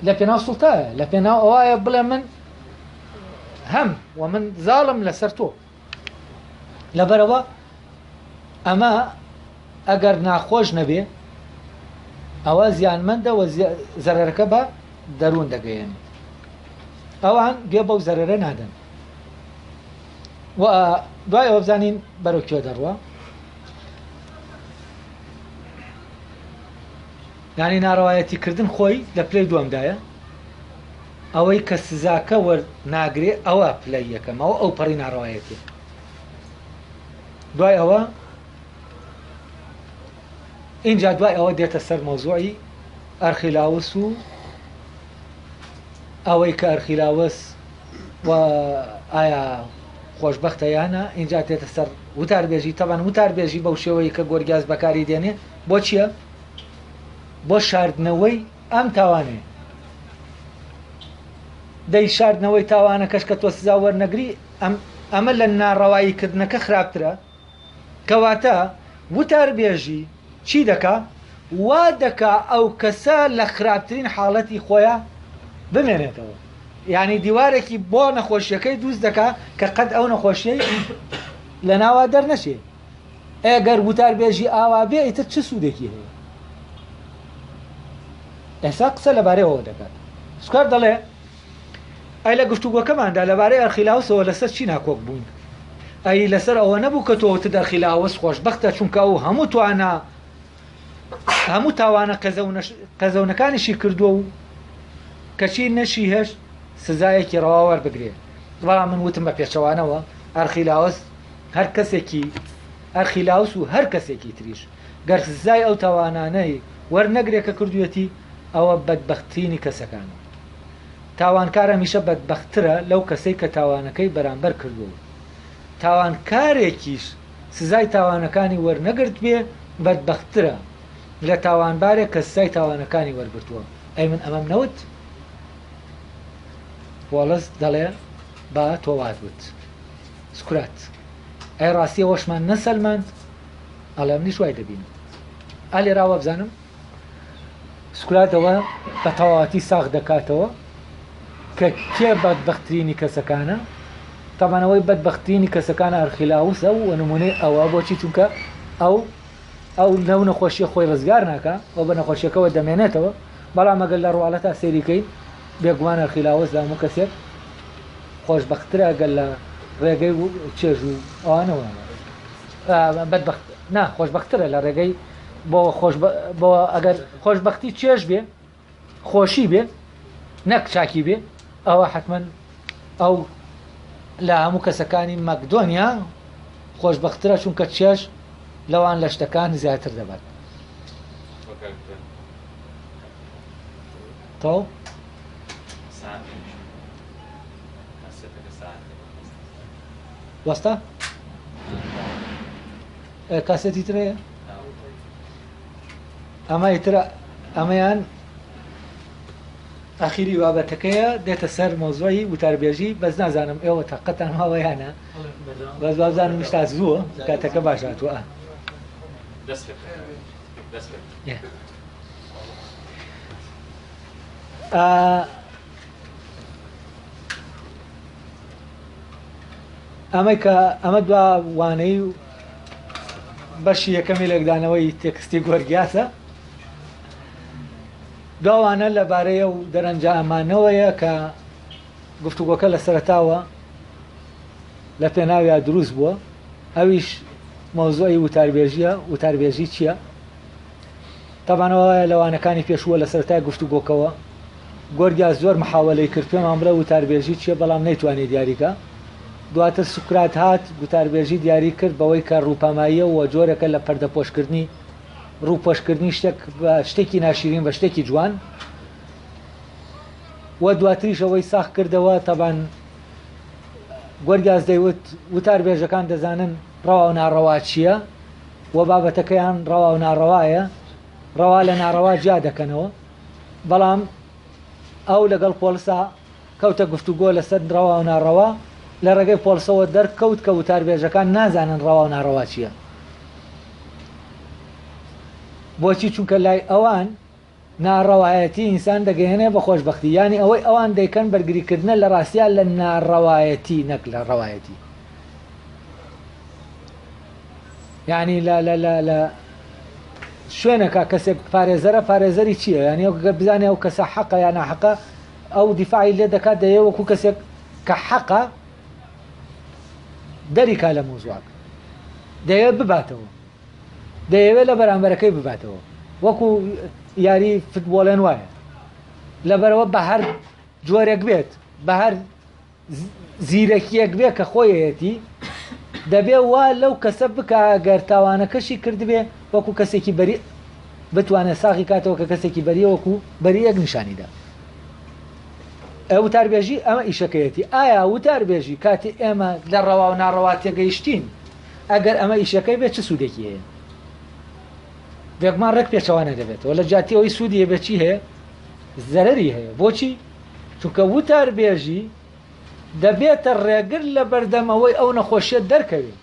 لە پێناو سوڵتایە لە پێناو ئەوایە بڵێ من هەم و من زاڵم لەسەر تۆ لەبەرئەوە ئەمە ئەگەر ناخۆش نەبێ ئەوە زیانمەندە و زەرەرەکە بە دەروون دەگەیەنێت ئەوان گوێ بەو زەرەرە نادەن و دوای ئەوە بزانین بەرەو کوێ دەڕوە یانی ناڕەوایەتی کردن خۆی لە پلەی دووەمدایە ئەوەی کە سزاکە وەرناگرێ ئەوە پلەی یەکەم ئەوە ئەو پەڕی ناڕەوایەتیە دوای ئەوە اینجا دوای ئەوە دێتە سەر مەوزوعی ئەرخیلاوس و ئەوەی کە ئەرخیلاوس و ئایا خۆشببختە یانە اینجا دێتە سەر وتاربێژی تەبان وتاربێژی بەو شێوەیە کە گۆرگیاس بەکاری دێنێ بۆ چییە؟ بۆ شاردنەوەی ئەم تاوانەیە. دەی شاردنەوەی تاوانەکەش کە تۆ سزا وەرنەگری ئەم ئەمە لە ناڕەوایی کردنەکە خراپترە. کەواتە وتاربێژی چی دەکا؟ وا دەکا ئەو کەسە لە خراپترین حاڵەتی خۆیا بمێنێتەوە. یانی دیوارێکی بۆ نەخۆشیەکەی دروست دەکا کە قەت ئەو نەخۆشیەی لە ناوا دەرنەچێ. ئەگەر وتاربێژی ئاوا بێ ئیتر چ سوودێکی هەیە؟ ئێستا قسە لەبارەیەوە دەکات. سوکار دەڵێ، ئەی لە گفتوگۆکەماندا لەبارەی ئەرخیلاوسەوە لەسەر چی ناکۆک بووین؟ ئەی لەسەر ئەوە نەبوو کە تۆ وتت ئەرخیلاوس خۆشبەختە چونکە ئەو هەموو توانا هەموو تاوانە قێزەونەکانیشی کردووە و کەچی نەشی هێشت سزایەکی ڕەوا وەربگرێ. بەڵام من وتم بە پێچەوانەوە ئەرخیلاوس هەر کەسێکی ئەرخیلاوس و هەر کەسێکی تریش گەر سزای ئەو تاوانانەی وەرنەگرێ کە کردوویەتی ئەوە بەدبەختترینی کەسەکانە. تاوانکار هەمیشە بەدبەختترە لەو کەسەی کە تاوانەکەی بەرامبەر کردووە و تاوانکارێکیش سزای تاوانەکانی وەرنەگرتبێ بەدبەختترە لە تاوانبارێک کە سزای تاوانەکانی وەرگرتووە. ئەی من ئەمەم نەوت؟ پۆڵس دەڵێ با تۆ وات وت. سوکرات، ئەی ڕاستی ئەوەشمان نەسەلماند؟ ئەڵێ منیش وای دەبینم. ئا لێرا وابزانم سوکرات ئەوە بە تەواوەتی ساغ دەکاتەوە کە کێ بەدبەختترینی کەسەکانە. تەبعەن ئەوەی بەدبەختترینی کەسەکانە ئەرخیلاوسە و نمونەی ئەوە بۆچی چونکە ئەو ئەو لەو نەخۆشیە خۆی ڕزگار ناکا و بە نەخۆشیەکەوە دەمێنێتەوە بەڵام ئەگەر لە ڕواڵەتا سەیری کەین بێگومان ئەرخیلاوس لە هەموو کەسێک خۆشبەختترە گەر لە ڕێگەی چێژ و ئەوانەوە بەدبەخت نا خۆشبەختترە لە ڕێگەی بۆ خۆش بۆ ئەگەر خۆشببختی چێژ بێ خۆشی بێ نەک چاکی بێ ئەوە حتمما ئەو لە هەموو کەسەکانی مەکدۆنیا خۆشببخترە چونکە چێژ لەوان لە شتەکان زیاتر دەبات. تەواو؟ وەستا؟ کاسێتی تر هەیە؟ ئەمە ئیتر ئەمەیان ئەخیری بابەتەکەیە دێتە سەر مەوزوعی وتاربێژی بەس نازانم ئێوە تاقەتان ماوە یان نا بەس وابزانم هیشتا زووە کاتەکە باش هاتووە. دەست پێ بکە. دەست پێ بکە. ئەمەی کە ئەمە دوا وانەی و بەشی یەکەمی لێکدانەوەی تێکستی گۆرگیاسە دواوانە لەبارەیە و دەرەنجامانەوەیە کە گفتوگۆکە لە سەرەتاوە لە پێناویا دروست بووە ئەویش مەوزوعی وتاربێژیە وتاربێژی چییە؟ تەبعەن ئەوە لە وانەکانی پێشووە لە سەرەتای گفتوگۆکەوە گۆرگیاس زۆر محاوەلەی کرد پێمان بڵێ وتاربێژی چییە بەڵام نەیتوانی دیاریکا دواتر سوکرات هات گوتاربێژی دیاری کرد بەوەی کە ڕووپاماییە و جۆرێکە لە پەردەپۆشکردنی ڕووپۆشکردنی شتێک بە شتێکی ناشیرین بە شتێکی جوان و دواتریش ئەوەی ساخ کردەوە تەبان گۆرگیاس دەیوت وتاربێژەکان دەزانن ڕەوا و ناڕەوا چییە و بابەتەکەیان ڕەوا و ناڕەوایە، ڕەوا لە ناڕەوا جیا دەکەنەوە، بەڵام ئەو لەگەڵ پۆڵسا کەوتە گفتوگۆ لەسەر ڕەوا و ناڕەوا، لە ڕێگەی پۆڵسەوە دەرکەوت کە وتاربێژەکان نازانن ڕەوا و ناڕەوا چییە. بۆچی؟ چونکە لای ئەوان ناڕەوایەتی ئینسان دەگەیەنێ بە خۆشبەختی، یانی ئەوەی ئەوان دەیکەن بەرگریکردنە لە ڕاستیا لە ناڕەوایەتی نەک لە ڕەوایەتی. یانی لە لە لە لە شوێنەکە کەسێک پارێزەرە پارێزەری چییە یانی ئەو گەر بزانێ ئەو کەسە حەقە یا ناحەقە ئەو دیفاعی لێ دەکات دەیە وەکو کەسێک کە حەقە دەریکا لە مۆزوعەکە دەیەوێت بباتەوە دەیەوێت لە بەرامبەرەکەی بباتەوە وەکو یاری فتبۆڵێن وایە لەبەرەوە بە هەر جۆرێک بێت بە هەر زیرەکیەک بێ کە خۆیەتی دەبێ وا لەو کەسە بکە گەر تاوانەکەشی کردبێ وەکو کەسێکی بەری بتوانێت ساغی کاتەوە کە کەسێکی بەریە وەکو بەریەک نیشانیدا وتاربێژی ئەمە ئیشەکەیەتی ئایا وتاربێژی کاتی ئێمە لە ڕەوا و ناڕەوا تێگەیشتین ئەگەر ئەمە ئیشەکەی بێت چ سوودێکی هەیە؟ بێگومان ڕێک پێچەوانە دەبێتەوە لە جیاتی ئەوەی سوودی هەبێت چی هەیە؟ زەرەری هەیە بۆچی؟ چونکە وتاربێژی دەبێتە ڕێگر لە بەردەم ئەوەی ئەو نەخۆشیە دەرکەوێت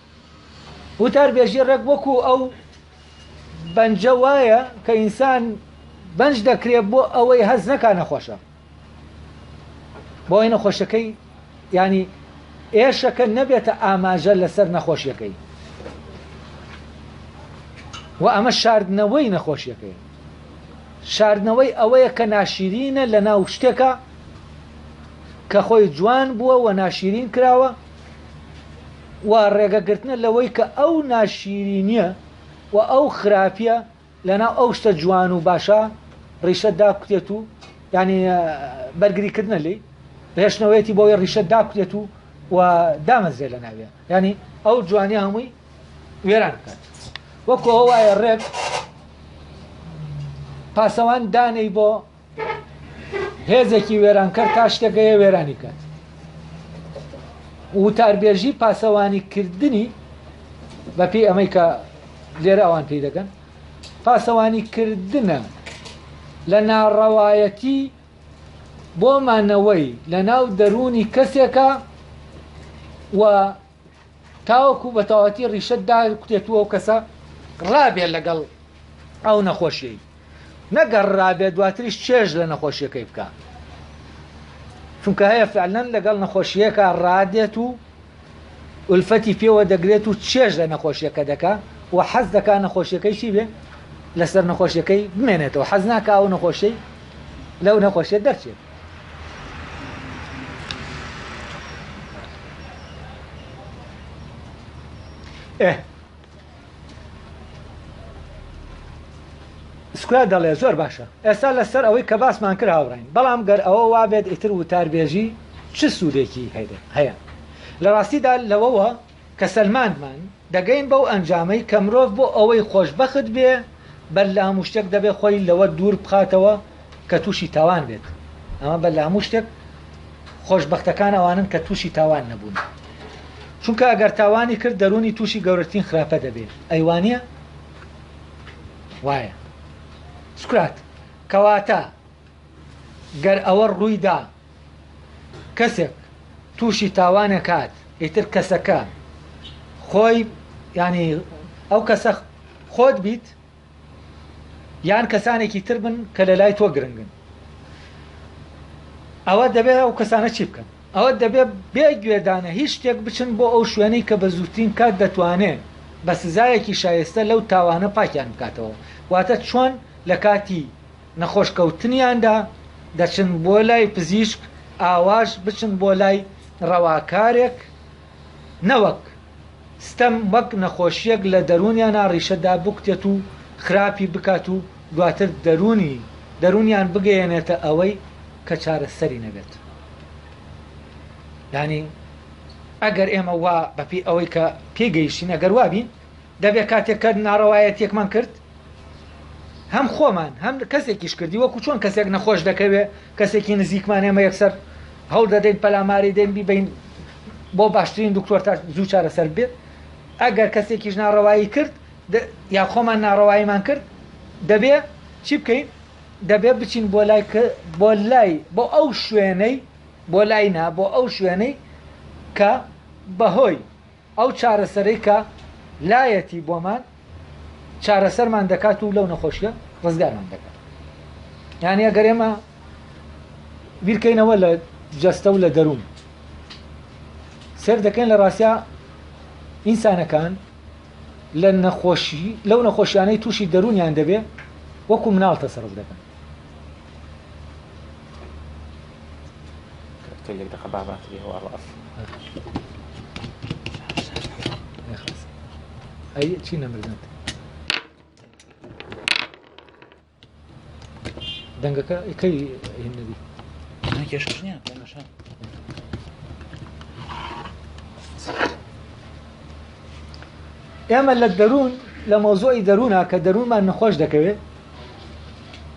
وتاربێژی ڕێک وەکو ئەو بەنجە وایە کە ئینسان بەنج دەکرێت بۆ ئەوەی هەست نەکا نەخۆشە بۆی نەخۆشەکەی ینی ئێشەکە نەبێتە ئاماژە لەسەر نەخۆشیەکەی و ئەمە شاردنەوەی نەخۆشیەکەی شاردنەوەی ئەوەیە کە ناشیرینە لە ناو شتێکە کە خۆی جوان بووە و ناشیرین کراوە و ڕێگەگرتنە لەوەی کە ئەو ناشیرینیە و ئەو خراپیە لەناو ئەو شتە جوان و باشە ڕیشە داکوتێت و یانی بەرگری کردنە لێی هێشتنەوەیەتی بۆ ئەوەی ڕیشە داکوتێت و و دامەزرێ لە ناوێ یانی ئەو جوانیە هەمووی وێران بکات. وەکو ئەوە وایە ڕێک پاسەوان دانەی بۆ هێزێکی وێرانکەر تا شتێک هەیە وێرانی بکات. وتاربێژی پاسەوانی کردنی بەپێی ئەمەی کە لێرە ئەوان پێی دەگەن پاسەوانی کردنە لە ناڕەوایەتی بۆ مانەوەی لە ناو دەروونی کەسێکە و تاوەکو بە تەواوەتی ڕیشە داکوتێت و ئەو کەسە ڕابێت لەگەڵ ئەو نەخۆشیەی نەگەڕ ڕابێت دواتریش چێژ لە نەخۆشیەکەی بکە چونکە هەیە فعلەن لەگەڵ نەخۆشیەکە ڕادێت و ئولفەتی پێوە دەگرێت و چێژ لە نەخۆشیەکە دەکا و حەز دەکا نەخۆشیەکەی چی بێ لەسەر نەخۆشیەکەی بمێنێتەوە حەز ناکا ئەو نەخۆشیەی لەو نەخۆشیە دەرچێت. ئێ سکرات دەڵێ زۆر باشە ئێستا لەسەر ئەوەی کە باسمان کرد هاوڕین بەڵام گەر ئەوە وابێت ئیتر وتاربێژی چ سوودێکی هەیە لە ڕاستیدا لەوەوە کە سەلماندمان دەگەین بەو ئەنجامەی کە مرۆڤ بۆ ئەوەی خۆشبەخت بێ بەر لە هەموو شتێک دەبێ خۆی لەوە دوور بخاتەوە کە تووشی تاوان بێت ئەمە بەر لە هەموو شتێک خۆشبەختەکان ئەوانن کە تووشی تاوان نەبوون چونکە ئەگەر تاوانی کرد دەروونی تووشی گەورەترین خراپە دەبێ ئەی وانییە؟ وایە سوکرات کەواتە گەر ئەوە ڕوویدا کەسێک تووشی تاوانێک هات ئیتر کەسەکە خۆی ینی ئەو کەسە خۆت بیت یان کەسانێکی تر بن کە لە لای تۆ گرنگن ئەوە دەبێت ئەو کەسانە چی بکەن ئەوە دەبێت بێ گوێدانە هیچ شتێک بچن بۆ ئەو شوێنەی کە بە زووترین کات دەتوانێت بە سزایەکی شایستە لەو تاوانە پاکیان بکاتەوە واتە چۆن لە کاتی نەخۆشکەوتنیاندا دەچن بۆ لای پزیشک ئاواش بچن بۆ لای ڕەواکارێک نەوەک ستەم وەک نەخۆشیەک لە دەروونیانا ڕیشە دابکوتێت و خراپی بکات و دواتر دەروونی دەروونیان بگەیەنێتە ئەوەی کە چارەسەری نەبێت. یانی ئەگەر ئێمە وا بەپێی ئەوەی کە پێی گەیشتین ئەگەر وابین دەبێت کاتێک کە ناڕەوایەتیەکمان کرد هەم خۆمان هەم کەسێکیش کردی وەکو چۆن کەسێک نەخۆش دەکەوێ کەسێکی نزیکمان ئێمە یەکسەر هەوڵ دەدەین پەلاماری دەین بیبین بۆ باشترین دکتۆر تا زوو چارەسەر بێت ئەگەر کەسێکیش ناڕەوایی کرد یا خۆمان ناڕەواییمان کرد دەبێ چی بکەین دەبێ بچین بۆ لای بۆ لای بۆ ئەو شوێنەی بۆ لای نا بۆ ئەو شوێنەی کە بەهۆی ئەو چارەسەرەی کە لایەتی بۆمان چارەسەرمان دەکات و لەو نەخۆشیە ڕزگارمان دەکات یعنی ئەگەر ئێمە بیرکەینەوە لە جەستە و لە دەروون سێر دەکەین لە ڕاستیا ئینسانەکان لە نەخۆشی لەو نەخۆشیانەی تووشی دەروونیان دەبێ وەکو مناڵ تەسەرف دەکەن یەک دقە باباتری هەوا ڕاف ئەی چی نەمردنت دەنگەکە کەی هین نەبی کێشەش نییە دەنگەشە ئێمە لە دەروون لە مەوزوعی دەروونە کە دەروونمان نەخۆش دەکەوێت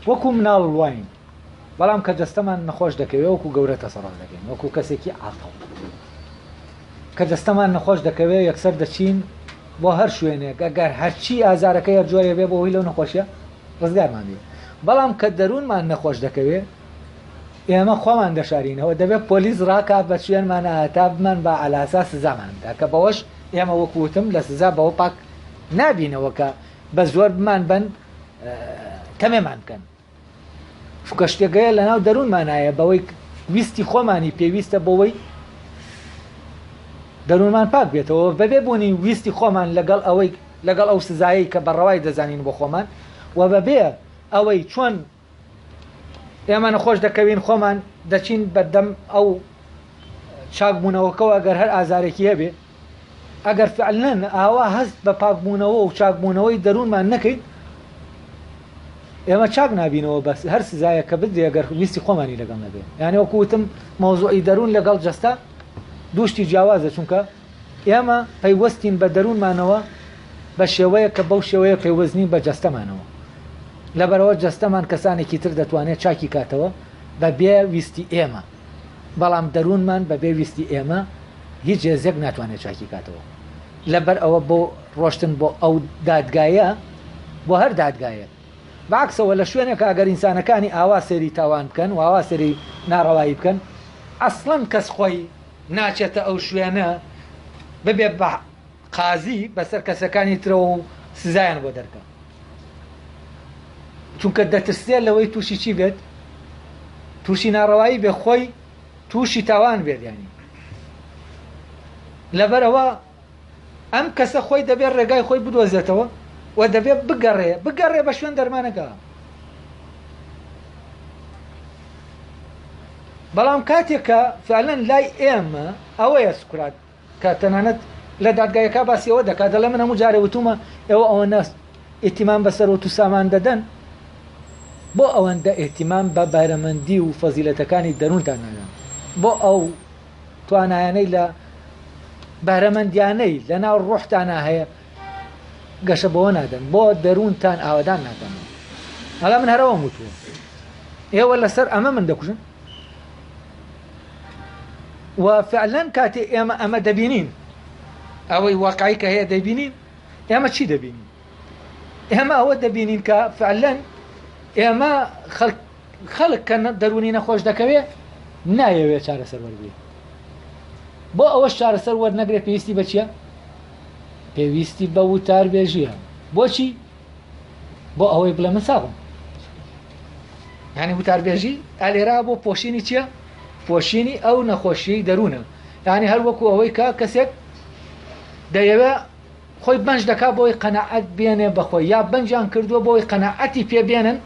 وەکو مناڵ واین بەڵام کە جەستەمان نەخۆش دەکەوێت وەکو گەورە تەسەڕەف دەکەین وەکو کەسێکی عاقڵ کە جەستەمان نەخۆش دەکەوێت یەکسەر دەچین بۆ هەر شوێنێک ئەگەر هەرچی ئازارەکە یە جۆرێ بێ بۆ هۆی لەو نەخۆشیە ڕزگارمان بێ بەڵام کە دەروونمان نەخۆش دەکەوێت ئێمە خۆمان دەشارینەوە دەبێت پۆلیس ڕاکا بە شوێنمانە تا بمان بە عەلاسا سزامان بدا کە بەوەش ئێمە وەکو وتم لە سزا بەوە پاک نابینەوە کە بە زۆر بمان بەن تەمێمان بکەن چونکە شتێک هەیە لەناو دەروونمانایە بەوەی ویستی خۆمانی پێویستە بۆەوەی دەروونمان پاک بێتەوە بەبێ بوونی ویستی خۆمان لەگەڵ ئەوەی لەگەڵ ئەو سزایەی کە بەڕەوای دەزانین بۆ خۆمان و بەبێ ئەوەی چۆن ئێمە نەخۆش دەکەوین خۆمان دەچین بەردەم ئەو چاکبوونەوەکەوە ئەگەر هەر ئازارێکی هەبێ ئەگەر فعلەن ئاوا هەست بە پاکبوونەوە و چاکبوونەوەی دەروونمان نەکەین ئێمە چاک نابینەوە بەس هەر سزایە کە بدرێ گەر ویستی خۆمانی لەگەڵ نەبێ یعنی وەکو وتم مەوزوعی دەروون لەگەڵ جەستە دووشتی جیاوازە چونکە ئێمە پەیوەستین بە دەروونمانەوە بە شێوەیەک کە بەو شێوەیە پەیوەست نین بە جەستەمانەوە. لەبەرئەوە جەستەمان کەسانێکی تر دەتوانێت چاکی کاتەوە بە بێ ویستی ئێمە، بەڵام دەروونمان بە بێ ویستی ئێمە هیچ هێزێک ناتوانێت چاکی کاتەوە. لەبەرئەوە بۆ ڕۆشتن بۆ ئەو دادگایە، بۆ هەر دادگایەک، بە عەکسەوە لە شوێنێکا گەر ئینسانەکانی ئاوا سەیری تاوان بکەن و ئاوا سەیری ناڕەوایی بکەن، ئەسڵەن کەس خۆی ناچێتە ئەو شوێنە ببێ بە قازی بەسەر کەسەکانی ترەوە و سزایان بۆ دەرکا. چونکە دەترسێت لەوەی تووشی چی بێت؟ تووشی ناڕەوایی بێ خۆی تووشی تاوان بێت ینی لەبەرەوە ئەم کەسە خۆی دەبێت ڕێگای خۆی بدۆزێتەوە و دەبێت بگەڕێ بگەڕێ بە شوێن دەرمانەکە بەڵام کاتێک کە فعلەن لای ئێمە ئەوەیە سوکرات کە تەنانەت لە دادگایەکە باسی ئەوە دەکات دەڵێ من هەموو جارێ وتومە ئێوە ئەوەنە ئیهتیمام بە سەروەت و سامان دەدەن بۆ ئەوەندە ئیهتیمام بە بەهرەمەندی و فەزیلەتەکانی دەروونتان نادەن بۆ ئەو توانایانەی لە بەهرەمەندیانەی لە ناو ڕۆحتانا هەیە گەشە بەوە نادەن بۆ دەروونتان ئاوەدان ناکەنەوە ئەڵا من هەرەوەم وتووە ئێوە لەسەر ئەمە من دەکوژن و فعلا کاتێ ئێمە ئەمە دەبینین ئەوەی واقعی کە هەیە دەبینین ئێمە چی دەبینین ئێمە ئەوە دەبینین کە فعلا ئێمە خەڵک خەڵک کە دەرونی نەخۆش دەکەوێت نایەوێت چارەسەر وەرگێت بۆ ئەوەش چارەسەر وەرنەگرێت پێویستی بە چییە؟ پێویستی بە وتاربێژیە بۆچی؟ بۆ ئەوەی بڵێ من ساغم یعنی وتاربێژی ئالێرا بۆ پۆشینی چییە؟ پۆشینی ئەو نەخۆشیەی دەروونە یعنی هەر وەکو ئەوەی کە کەسێک دەیەوێ خۆی بەنج دەکا بۆی قەنەعەت بێنێ بەخۆی یا بەنجیان کردووە بۆی قەنەعەتی پێ بێنن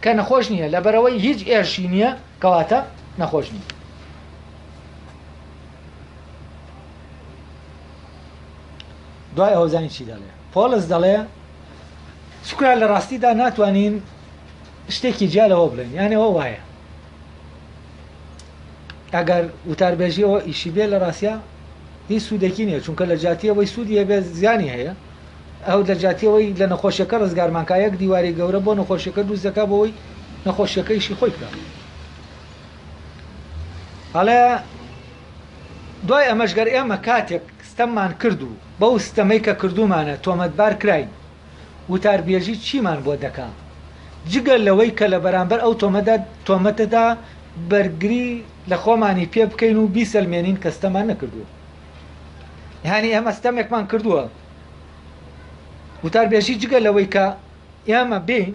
کە نەخۆش نییە لەبەرەوەی هیچ ئێشی نییە کەواتە نەخۆش نییە. دوای ئەوە زانی چی دەڵێ پۆڵس دەڵێ سوکرا لە ڕاستیدا ناتوانین شتێکی جیا لەوە بڵێن یانێ ئەوە وایە ئەگەر وتاربێژیەوە ئیشی بێ لە ڕاستە هیچ سوودێکی نییە چونکە لە جاتیەوەی سوودی هەبێ زیانی هەیە ئەو لە جاتیەوەی لە نەخۆشیەکە ڕزگارمان کا یەک دیواری گەورە بۆ نەخۆشیەکە دروست دەکا بۆی نەخۆشیەکە ئیشی خۆی بکا ئەڵێ دوای ئەمەش گەر ئێمە کاتێک ستەممان کرد و بەو ستەمەی کە کردوومانە تۆمەتبار کراین وتاربێژی چیمان بۆ دەکا جگە لەوەی کە لە بەرامبەر ئەو تۆمەدا تۆمەتەدا بەرگری لە خۆمانی پێ بکەین و بیسەلمێنین کە ستەمان نەکردووە یانی ئێمە ستەمێکمان کردووە وتاربێژی جگە لەوەی کە ئێمە بین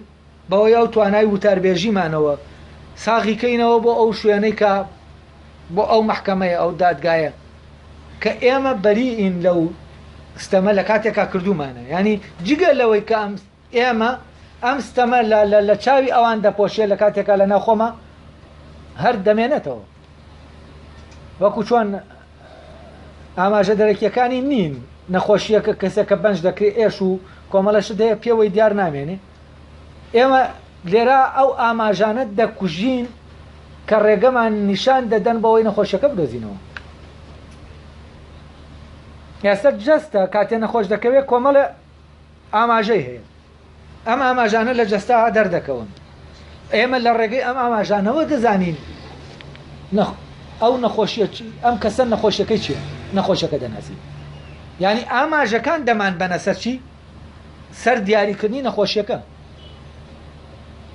بەوەی ئەو توانای وتاربێژیمانەوە ساغی کەینەوە بۆ ئەو شوێنەی کە بۆ ئەو مەحکەمەیە ئەو دادگایە کە ئێمە بەریئین لەو ستەمە لە کاتێکا کردوومانە یانی جگە لەوەی کە ئەم ئێمە ئەم ستەمە لە لە لە چاوی ئەوان دەپۆشێ لە کاتێکا لە ناو خۆما هەر دەمێنێتەوە وەکو چۆن ئاماژە دەرەکیەکانی نین نەخۆشیەکە کەسێکە بەنج دەکرێت ئێش و کۆمەڵە شت هەیە پێوەی دیار نامێنێ ئێمە لێرە ئەو ئاماژانە دەکوژین کە ڕێگەمان نیشان دەدەن بەوەی نەخۆشیەکە بدۆزینەوە. ئێستا جەستە کاتێ نەخۆش دەکەوێت کۆمەڵێ ئاماژەی هەیە. ئەم ئاماژانە لە جەستە دەردەکەون. ئێمە لە ڕێگەی ئەم ئاماژانەوە دەزانین ئەو نەخۆشیە ئەم کەسە نەخۆشیەکەی چییە نەخۆشەکە دەناسین. یعنی ئاماژەکان دەمان بەنە سەر چی؟ سەر دیاریکردنی نەخۆشیەکە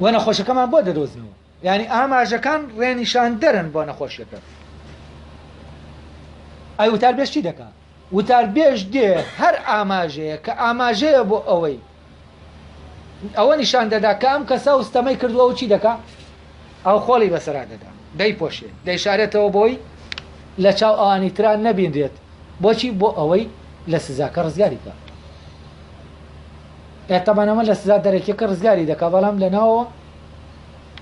و نەخۆشەکەمان بۆ دەدۆزنەوە یعنی ئاماژەکان ڕێنیشاندەرن بۆ نەخۆشیەکە ئەی وتاربێژ چی دەکا وتاربێژ دێ هەر ئاماژەیە کە ئاماژەیە بۆ ئەوەی ئەوە نیشان دەدا کە ئەم کەسە و ستەمەی کردووە و چی دەکا ئەو خۆڵی بەسەرا دەدا دەیپۆشێ دەیشارێتەوە بۆی لە چاو ئەوانی تران نەبینرێت بۆچی بۆ ئەوەی لە سزاکە ڕزگاری بکا ئێ تەبعەن ئەمە لە سزا دەرەکیەکە ڕزگاری دەکا بەڵام لە ناوەوە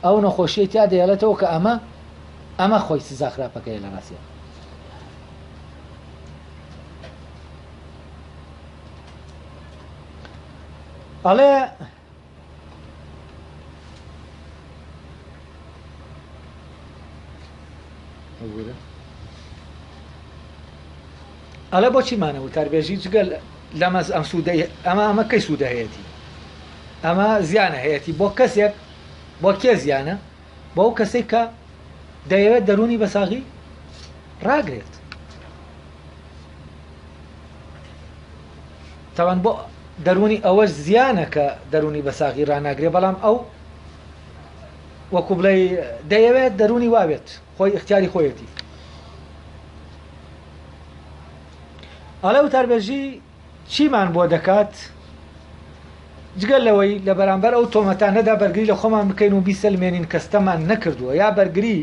ئەو نەخۆشیەی تیا دەیەڵێتەوە کە ئەمە ئەمە خۆی سزا خراپەکەیە لە ڕاستە ئەڵێ ئەڵێ بۆچی مانە وتاربێژی جگە لەمە ئەم سوودەی ئەمە ئەمە کەی سوودە هەیەتی ئەمە زیانە هەیەتی بۆ کەسێک بۆ کێ زیانە بۆ ئەو کەسێک کە دەیەوێت دەروونی بە ساغی ڕاگرێت تاوان بۆ دەروونی ئەوەش زیانە کە دەروونی بە ساغی ڕناگرێ بەڵام ئەو وەکو بڵێ دەیەوێت دەروونی واوێت خۆی اختیاری خۆیەتی ئەڵێ وتاربێژی چیمان بۆ دەکات جگە لەوەی لە بەرامبەر ئەو تۆمەتانەدا بەرگری لە خۆمان بکەین و بیسەلمێنین کە ستەمان نەکردووە یا بەرگری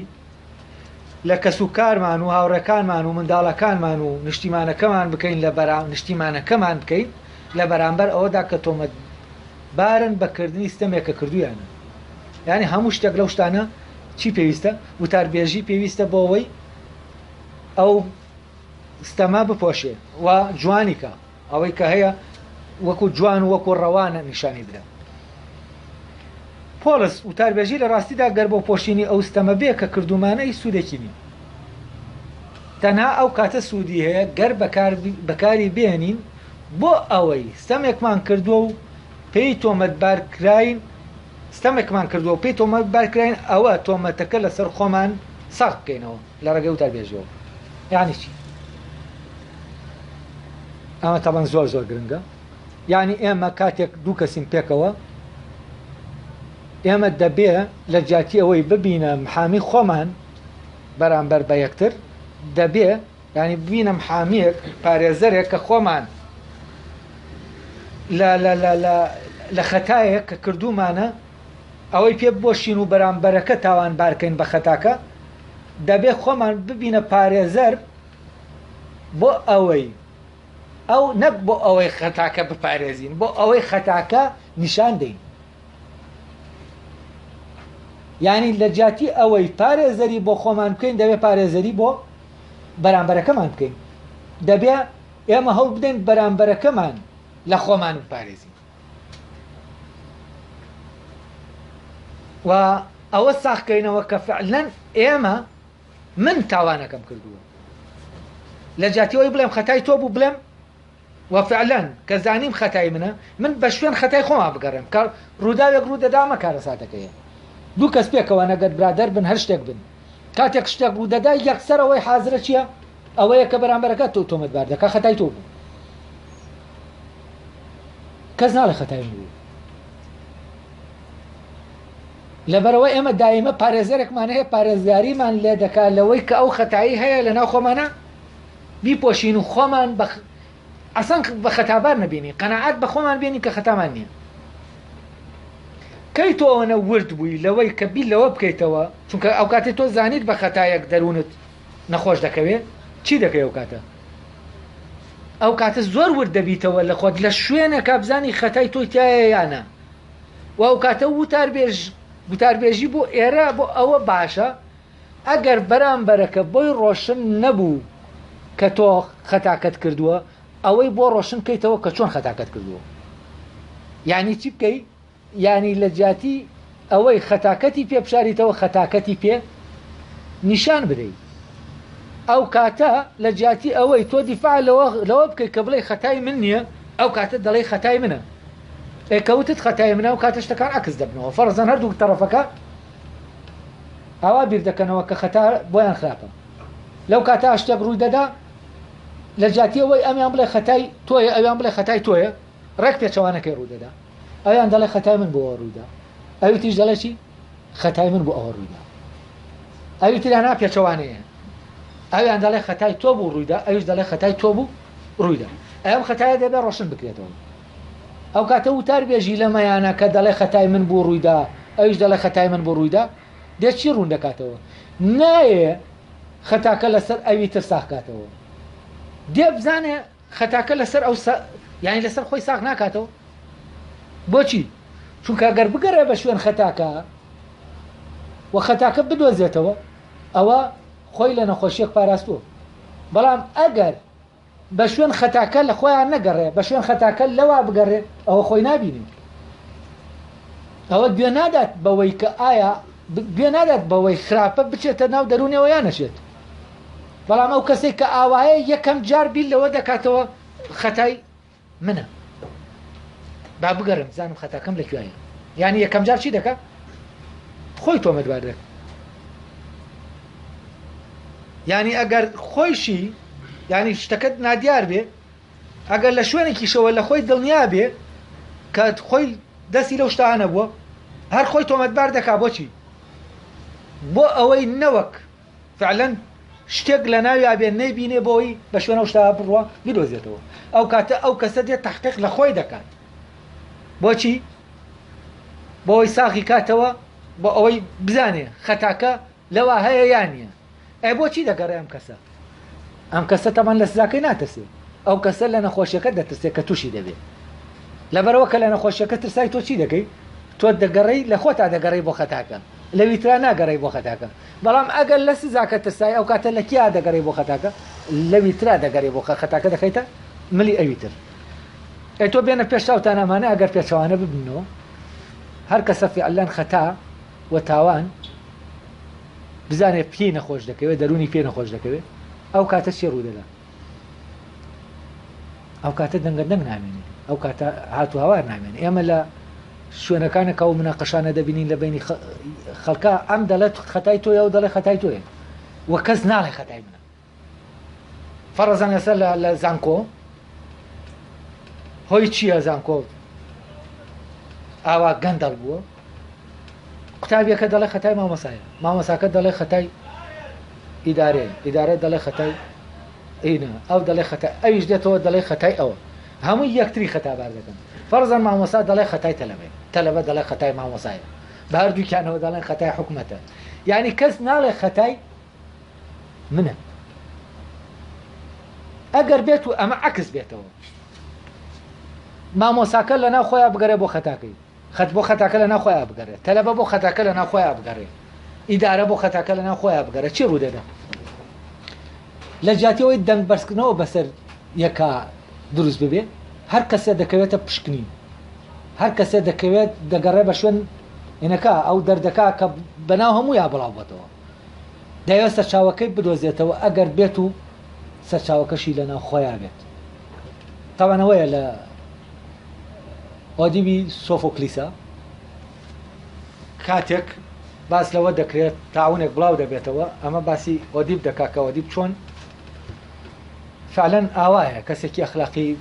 لە کەس و کارمان و هاوڕێکانمان و منداڵەکانمان و نیشتیمانەکەمان بکەین لە بەرام نیشتیمانەکەمان بکەین لە بەرامبەر ئەوەدا کە تۆمەتبارن بە کردنی ستەمێک کە کردوویانە. یانی هەموو شتێک لەو شتانە چی پێویستە؟ وتاربێژی پێویستە بۆ ئەوەی ئەو ستەمە بپۆشێ و جوانی کە ئەوەی کە هەیە وەکو جوان و وەکو ڕەوانە نیشانی بدە. پۆڵس وتاربێژی لە ڕاستیدا گەر بۆ پۆشینی ئەو ستەمە بێ کە کردوومانە هیچ سوودێکی نییە. تەنها ئەو کاتە سوودی هەیە گەر بەکاری بێنین بۆ ئەوەی ستەمێکمان کردووە و پێی تۆمەتبار کراین ستەمێکمان کردووە و پێی تۆمەتبار کراین ئەوە تۆمەتەکە لەسەر خۆمان ساغ بکەینەوە لە ڕێگەی وتاربێژیەوە. یعنی چی؟ ئەمە تەبەن زۆر زۆر گرنگە. یعنی ئێمە کاتێک دوو کەسین پێکەوە ئێمە دەبێ لە جیاتی ئەوەی ببینە محامی خۆمان بەرامبەر بە یەکتر دەبێ یعنی ببینە محامیەک پارێزەرێک کە خۆمان لە لە لە لە لە خەتایەک کە کردوومانە ئەوەی پێ بۆشین و بەرامبەرەکە تاوانبارکەین بە خەتاکە دەبێ خۆمان ببینە پارێزەر بۆ ئەوەی ئەو نەک بۆ ئەوەی خەتاکە بپارێزین بۆ ئەوەی خەتاکە نیشان دەین یعنی لە جیاتی ئەوەی پارێزەری بۆ خۆمان بکەین دەبێت پارێزەری بۆ بەرامبەرەکەمان بکەین دەبێ ئێمە هەوڵ بدەین بەرامبەرەکەمان لە خۆمان بپارێزین و ئەوە ساخکەینەوە کە فعلەن ئێمە من تاوانەکەم کردووە لە جیاتی ئەوەی بڵێم خەتای تۆ بوو بڵێم و فعلەن کە زانیم خەتای منە من بە شوێن خەتای خۆما بگەڕێم کە ڕووداوێک ڕوو دەدا ئەمە کارەساتەکەیە دوو کەس پێکەوە نەگەر برادەر بن هەر شتێک بن کاتێک شتێک ڕوو دەدا یەکسەر ئەوەی حازرە چییە ئەوەیە کە بەرامبەرەکە تۆ تۆمەتبار دەکا خەتای تۆ بوو کەس ناڵێ خەتای من بوو لەبەرئەوە ئێمە دایمە پارێزەرێکمان هەیە پارێزگاریمان لێ دەکات لەوەی کە ئەو خەتایی هەیە لەناو خۆمانە بیپۆشین و خۆمان بە ئەسان بە خەتابار نەبینین قەناعەت بە خۆمان بێنین کە خەتامان نییە کەی تۆ ئەوەنە ورد بووی لەوەی کە بیر لەوە بکەیتەوە چونکە ئەو کاتێ تۆ زانیت بە خەتایەک دەروونت نەخۆش دەکەوێت چی دەکەی ئەو کاتە ئەو کاتە زۆر ورد دەبیتەوە لە خۆت لە شوێنەکە بزانی خەتای تۆی تایە یانە و ئەو کاتە وتاربێژ گوتاربێژی بۆ ئێرە بۆ ئەوە باشە ئەگەر بەرامبەرەکە بۆی ڕۆشن نەبوو کە تۆ خەتاکەت کردووە ئەوەی بۆ ڕۆشن کەیتەوە کە چۆن خەتاکەت کردووە یعنی چی بکەی یعنی لە جیاتی ئەوەی خەتاکەتی پێ بشاریتەوە خەتاکەتی پێ نیشان بدەیت ئەو کاتە لە جیاتی ئەوەی تۆ دیفاع لەوە لەوە بکەیت کە بڵێ خەتای من نییە ئەو کاتە دەڵێی خەتای منە ئێ کە وتت خەتای منە ئەو کاتە شتەکان عەکس دەبنەوە فەرزەن هەردووک تەڕەفەکە ئاوا بیر دەکەنەوە کە خەتا بۆیان خراپە لەو کاتە شتێک ڕووی دەدا لە جیاتی ئەوەی ئەمیان بڵێ خەتای تۆیە ئەویان بڵێ خەتای تۆیە ڕێک پێچەوانەکەی ڕوو دەدا ئەویان دەڵێ خەتای من بۆ ڕوویدا ئەوی تیش دەڵێ چی خەتای من بۆ ئەوە ڕوویدا ئەوی تریان نا پێچەوانەیە ئەویان دەڵێ خەتای تۆ بوو ڕوویدا ئەویش دەڵێ خەتای تۆ بوو ڕوویدا ئەم خەتایە دەبێ ڕۆشن بکرێتەوە ئەو کاتە وتار بێژی لەمەیانە کە دەڵێ خەتای من بوو ڕوویدا ئەویش دەڵێ خەتای من بوو ڕوویدا دێ چی ڕوون دەکاتەوە نایێ خەتاکە لەسەر ئەوی تر ساخکاتەوە دێ بزانێ خەتاکە لەسەر ئەو یانی لەسەر خۆی ساغ ناکاتەوە بۆچی چونکە گەر بگەڕێ بە شوێن خەتاکە و خەتاکە بدۆزێتەوە ئەوە خۆی لە نەخۆشیەک پاراستووە بەڵام ئەگەر بە شوێن خەتاکە لە خۆیان نەگەڕێ بە شوێن خەتاکە لەوا بگەڕێ ئەوە خۆی نابینێ ئەوە گوێ نادات بەوەی کە ئایا گوێ نادات بەوەی خراپە بچێتە ناو دەروونەوە یان نەچێت. بەڵام ئەو کەسێک کە ئاوایە یەکەم جار بیر لەوە دەکاتەوە خەتای منە با بگەڕێم بزانم خەتاکەم لە کوێیە. یعنی یەکەم جار چی دەکا؟ خۆی تۆمەتبار دەکا. یعنی ئەگەر خۆیشی یعنی شتەکەت نادیار بێ، ئەگەر لە شوێنێکیشەوە لە خۆی دڵنیا بێ کە خۆی دەستی لەو شتانە بووە، هەر خۆی تۆمەتبار دەکا. بۆچی؟ بۆ ئەوەی نەوەک فعلەن شتێک لە ناویا بێ نەیبینێ بۆی بە شوێن ئەو شتە بڕوا بیدۆزێتەوە. ئەو کاتە ئەو کەسە دێت تەحقیق لە خۆی دەکات. بۆچی؟ بۆ ئەوەی ساغی کاتەوە، بۆ ئەوەی بزانێ خەتاکە لەوا هەیە یان نییە. ئەی بۆچی دەگەڕێ ئەم کەسە؟ ئەم کەسە تەمان لە سزاکەی ناترسێ، ئەو کەسە لە نەخۆشیەکە دەترسێ کە تووشی دەبێ. لەبەرەوە کە لە نەخۆشیەکە ترسای تۆ چی دەکەی؟ تۆ دەگەڕێی لە خۆتا دەگەڕێی بۆ خەتاکە، لەوی ترا ناگەڕێی بۆ خەتاکە. بەڵام ئەگەر لە سزاکە ترسای ئەو کاتە لە کیا دەگەڕێی بۆ خەتاکە؟ لەوی ترا دەگەڕێی بۆ خەتاکە دەخەیتە ملی ئەوی تر. ئەی تۆ بێنە پێش چاوتان ئەمانە ئەگەر پێچەوانە ببنەوە، هەر کەسە فعلەن خەتا و تاوان بزانێت پێی نەخۆش دەکەوێت، دەروونی پێی نەخۆش دەکەوێت، ئەو کاتە چی ڕوودەدا؟ ئەو کاتە دەنگە دەنگ نامێنێ، ئەو کاتە هات و هاوار نامێنێ. ئێمە لە شوێنەکانە کە ئەو مناقەشانە دەبینین لە بینی خەڵکە، ئەم دەڵێت خەتای تۆیە، ئەو دەڵێت خەتای تۆیە و کەس ناڵێ خەتای منە. فەرەزان ئێستا لە زانکۆ هۆی چییە زانکۆ ئاوا گەندەڵ بووە؟ قوتابیەکە دەڵێ خەتای مامۆسایە، مامۆساکە دەڵێ خەتای ئیدارەیە، ئیدارە دەڵێ خەتای ئینە، ئەو دەڵێ خەتای ئەویش دێتەوە دەڵێ خەتای ئەوە. هەمووی یەکتری خەتابار دەکەن. فەرزەن مامۆسا دەڵێ خەتای تەلەبەیە، تەلەبە دەڵێ خەتای مامۆسایە، بە هەردووکیانەوە دەڵێن خەتای حکومەتە. یعنی کەس ناڵێ خەتای منە. ئەگەر بێت و ئەمە عەکس بێتەوە، مامۆساکە لەناو خۆیان بگەڕێ بۆ خەتاکەی، خەت بۆ خەتاکە لەناو خۆیان بگەڕێ، تەلەبە بۆ خەتاکە لەناو خۆیان بگەڕێ، ئیدارە بۆ خەتاکە لەناو خۆیان بگەڕێ، چی ڕوودەدا؟ لە جیاتی ئەوەی دەنگ بەرزکردنەوە بەسەر یەکا دروست ببێ، هەر کەسێ دەکەوێتە پشکنین، هەر کەسێ دەکەوێت دەگەڕێ بە شوێن ئینەکە، ئەو دەردەکە کە بەناو هەموویا بڵاو بۆتەوە، دەیەوێت سەرچاوەکەی بدۆزێتەوە، ئەگەر بێت و سەرچاوەکەشی لەناو خۆیان بێت. تاوان ئەوەیە لە ئۆدیبی سۆفۆکلیسا کاتێک باس لەوە دەکرێت تاعونێک بڵاو دەبێتەوە، ئەمە باسی ئۆدیب دەکا کە ئۆدیب چۆن فعلەن ئاوایە، کەسێکی ئەخلاقی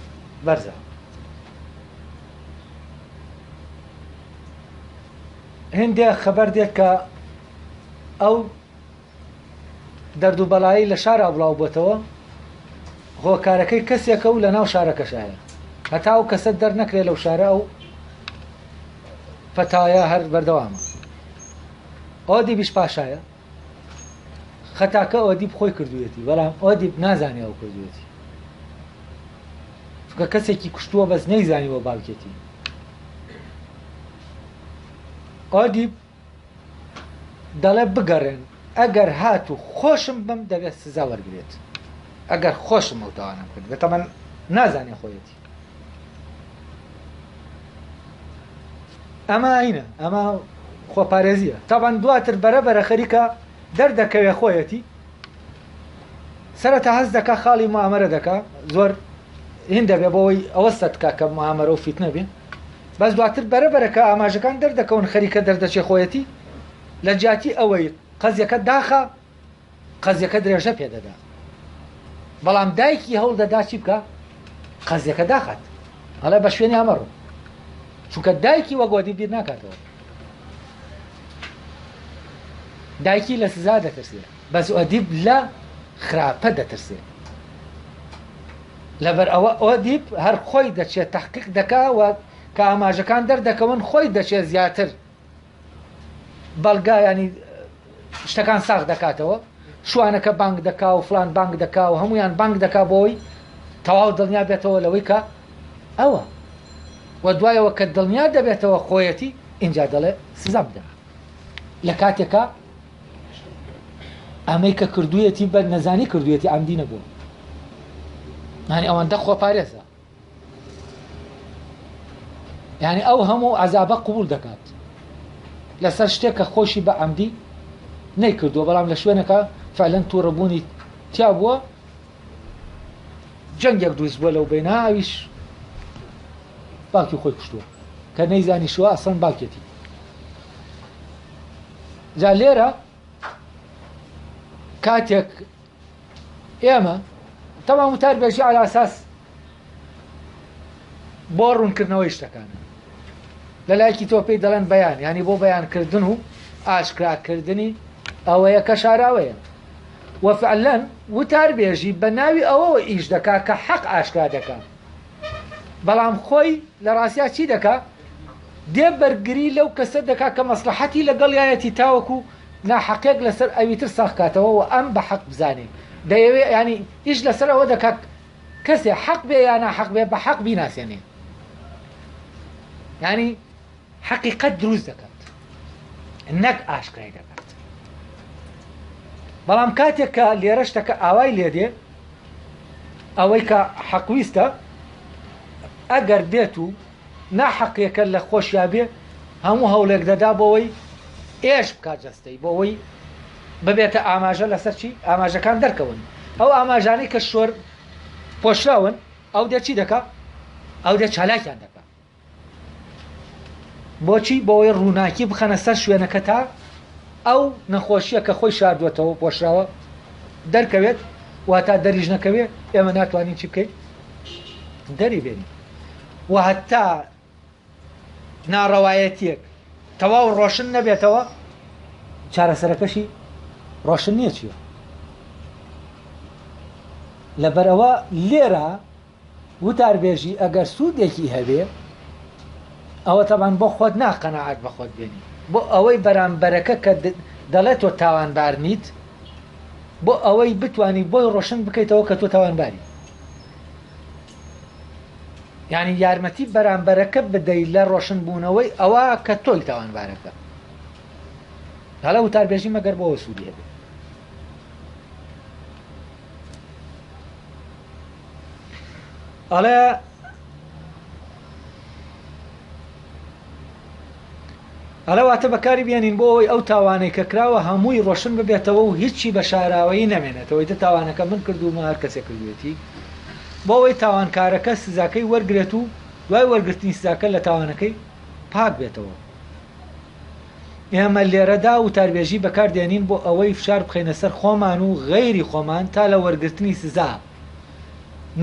بەرزە. هندێک خەبەر دێت کە ئەو دەرد و بەڵایی لە شارا بڵاو بۆتەوە، هۆکارەکەی کەسێکە و لە ناو شارەکەشایە. هەتا ئەو کەسە دەرنەکرێت لەو شارە ئەو پەتایە هەر بەردەوامە. ئۆدیبیش پاشایە، خەتاکە ئۆدیب خۆی کردوویەتی، بەڵام ئۆدیب نازانێ ئەو کردوویەتی، چونکە کەسێکی کوشتووە بەس نەیزانیوە باوکێتی. ئۆدیب دەڵێ بگەڕێن ئەگەر هات و خۆشم بم دەبێت سزا وەرگێت، ئەگەر خۆشم ئەو تاوانەم کرد بێت، تەمەن نازانێ خۆیەتی. ئەمە ئاینە، ئەمە خۆپارێزیە. تاوان دواتر بەرە بەرە خەریکە دەردەکەوێ خۆیەتی. سەرەتا هەست دەکا خاڵی معامەرە دەکا، زۆر هین دەبێ بۆ ئەوەی ئەوە سەدکا کە معامەرە و فیتنە بێ. بەس دواتر بەرە بەرە کە ئاماژەکان دەردەکەون خەریکە دەردەچێ خۆیەتی، لە جیاتی ئەوەی قەزیەکە داخا، قەزیەکە درێژە پێدەدا. بەڵام دایکی هەوڵ دەدا چی بکا؟ قەزیەکە داخات، ئەڵێ بە شوێنی ئەمەڕۆ، چونکە دایکی وەک وەدی بیر ناکاتەوە. دایکی لە سزا دەترسێ، بەس ئۆدیب لە خراپە دەترسێ. لەبەر ئەوە ئۆدیب هەر خۆی دەچێت تحقیق دەکا و کە ئاماژەکان دەردەکەون خۆی دەچێت زیاتر بەڵگا، ینی شتەکان ساغ دەکاتەوە. شوانەکە بانگ دەکا و فلان بانگ دەکا و هەمویان بانگ دەکا بۆی تەواو دڵنیا بێتەوە لەوەی کە ئەوە، و دوایەوە کە دڵنیا دەبێتەوە خۆیەتی، ئینجا دەڵێ سزا بدە. لە کاتێکا ئەمەی کە کردوویەتی بە نەزانی کردوویەتی، عەمدی نەبووە. یعنی ئەوەندە خۆپارێزە، یعنی ئەو هەموو عەزابە قبول دەکات لەسەر شتێک کە خۆشی بە عەمدی نەیکردووە، بەڵام لە شوێنەکە فعلەن تووڕەبوونی تیا بووە جەنگێک دروست بووە لەو بەینا ئەویش باوکی خۆی کوشتووە کە نەیزانیشوە ئەسڵەن باوکێتی جا لێرە کاتێک ئێمە تەمام وتار بێژی على ئەساس بۆ ڕوونکردنەوەی شتەکانە لە لایەکی تۆ پێی دەڵێن بەیان ینی بۆ بەیانکردن و ئاشکراکردنی ئەوەیە کە شاراوەیە وفعلا وتاربێژی بە ناوی ئەوەوە ئیش دەکا کە حەق ئاشکرا دەکا بەڵام خۆی لە ڕاستیا چی دەکا دێ بەرگری لەو کەسە دەکا کە مەسلحەتی لەگەڵیایەتی تاوەکو ناحەقێک لەسەر ئەویتر ساغ کاتەوە و ئەم بە حەق بزانێ دەیەوێ ینی ئیش لەسەر ئەوە دەکا کەسێ حەق بێ یا ناحەق بێ بە حەق بیناسێنێ ینی حەقیقەت دروست دەکات نەک ئاشکرای دەکات بەڵام کاتێک کە لێرە شتەکە ئاوای لێدێ ئەوەی کە حەقویستە ئەگەر بێت و ناحەقیەکە لە خۆشیا بێ هەموو هەوڵێک دەدا بۆەوەی ئێش بکات جەستەی بۆەوەی ببێتە ئاماژە لەسەر چی ئاماژەکان دەرکەون ئەو ئاماژانەی کە شۆر پۆشراون ئەو دێ چی دەکا ئەو دێ چالاکیان دەکا بۆچی؟ بۆوەی ڕووناکی بخەنە سەر شوێنەکە تا ئەو نەخۆشیە کە خۆی شاردووەتەوە پۆشراوە دەرکەوێت واتا دەریش نەکەوێ ئێمە ناتوانین چی بکەین دەری بێنین و هەتا ناڕەوایەتیەک تەواو ڕۆشن نەبێتەوە چارەسەرەکەشی ڕۆشن نییە چییە لەبەرئەوە لێرە وتاربێژی ئەگەر سوودێکی هەبێ ئەوە تەبان بۆ خۆت نا قەناعەت بە خۆت بێنی بۆ ئەوەی بەرامبەرەکە کە دەڵێ تۆ تاوانبار نیت بۆ ئەوەی بتانی بۆی ڕۆشن بکەیتەوە کە تۆ تاوانباری یعنی یارمەتی بەرامبەرەکە بدەی لە ڕۆشن بوونەوەی ئەوە کە تۆی تاوانبارەکە هەڵە وتاربێژی مەگەر بۆ سوودی هەبێ ئەڵێ ئەڵێ واتە بەکاری بێنین بۆ ئەوەی ئەو تاوانەی کە کراوە هەمووی ڕۆشن ببێتەوە و هیچی بە شاراوەیی نەمێنێتەوە ئیتر تاوانەکە من کردوومە هەر کەسێک کردوێتی بۆ ئەوەی تاوانکارەکە سزاکەی وەرگێت و دوای وەرگرتنی سزاکە لە تاوانەکەی پاک بێتەوە ئێمە لێرەدا وتاربێژی بەکار دێنین بۆ ئەوەی فشار بخەینە سەر خۆمان و غەیری خۆمان تا لە وەرگرتنی سزا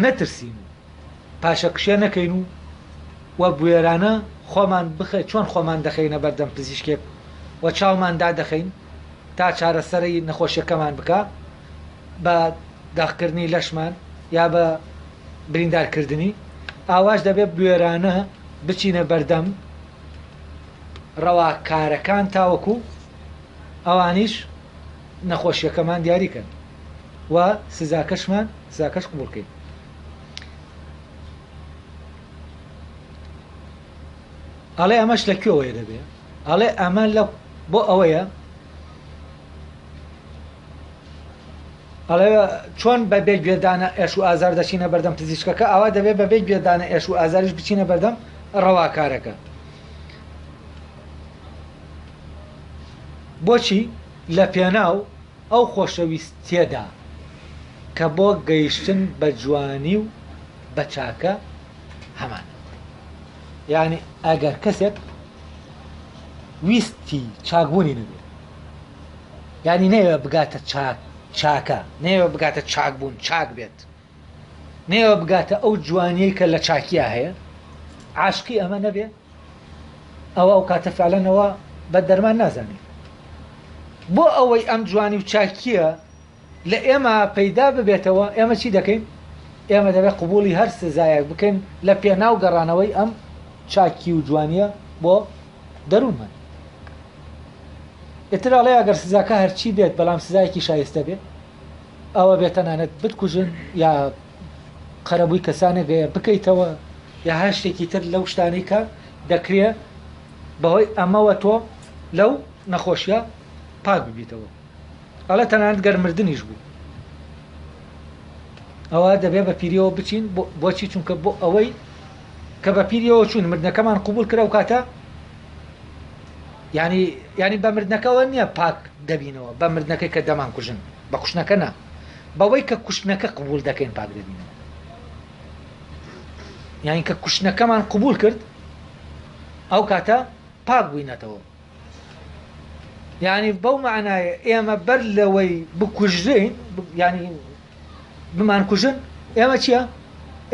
نەترسین و پاشەکشێ نەکەین و و بوێرانە خۆمان بخە چۆن خۆمان دەخەینە بەردەم پزیشکێک و چاومان دادەخەین تا چارەسەری نەخۆشیەکەمان بکا بە داخکردنی لەشمان یا بە بریندارکردنی ئاواش دەبێت بوێرانە بچینە بەردەم ڕەواکارەکان تاوەکو ئەوانیش نەخۆشیەکەمان دیاریکەن و سزاکەشمان سزاکەش قبوڵکەین. ئەڵێ ئەمەش لە کوێوەیە دەبێ؟ ئەڵێ ئەمە لە بۆ ئەوەیە ئەڵێ چۆن بە بێ گوێدانە ئێش و ئازار دەچینە بەردەم پزیشکەکە ئاوا دەبێ بە بێ گوێدانە ئێش و ئازاریش بچینە بەردەم ڕەواکارەکە بۆچی لە پێناو ئەو خۆشەویستیەدا کە بۆ گەیشتن بە جوانی و بە چاکە هەمانە یعنی ئەگەر کەسێک ویستی چاکبوونی نەبێت یانی نەیەوێ بگاتە چاک چاکە نەیەوێ بگاتە چاک بوون چاک بێت نەیەوە بگاتە ئەو جوانیەی کە لە چاکیا هەیە عاشقی ئەمە نەبێ ئەوە ئەو کاتە فعلەنەوە بە دەرمان نازانێت بۆ ئەوەی ئەم جوانی و چاکیە لە ئێمە پەیدا ببێتەوە ئێمە چی دەکەین ئێمە دەبێت قبولی هەر سزایەک بکەین لە پێناو گەڕانەوەی ئەم چاکی و جوانیە بۆ دەروونمان. ئیتر ئەڵێ ئەگەر سزاکە هەرچی بێت بەڵام سزایەکی شایستە بێ ئەوە بێت تەنانەت بتکوژن یا قەرەبووی کەسانێک گەیە بکەیتەوە یا هەر شتێکی تر لەو شتانەی کە دەکرێ بەهۆی ئەمەوە تۆ لەو نەخۆشیە پاک ببیتەوە ئەڵێ تەنانەت گەر مردنیش بوو ئەوە دەبێ بە پیریەوە بچین بۆچی چونکە بۆ ئەوەی کە بە پیریەوە چوون مردنەکەمان قوبول کرا و کاتە ینی ینی بە مردنەکەەوە نییە پاک دەبینەوە بە مردنەکەی کە دەمان کوژن بە کوشتنەکە نا بەوەی کە کوشتنەکە قبول دەکەین پاک دەبینەوە. یعنی کە کوشتنەکەمان قبول کرد ئەو کاتە پاک بووینەتەوە. یعنی بەو معنایە ئێمە بەر لەوەی بکوژرین، یعنی بمانکوژن، ئێمە چییە؟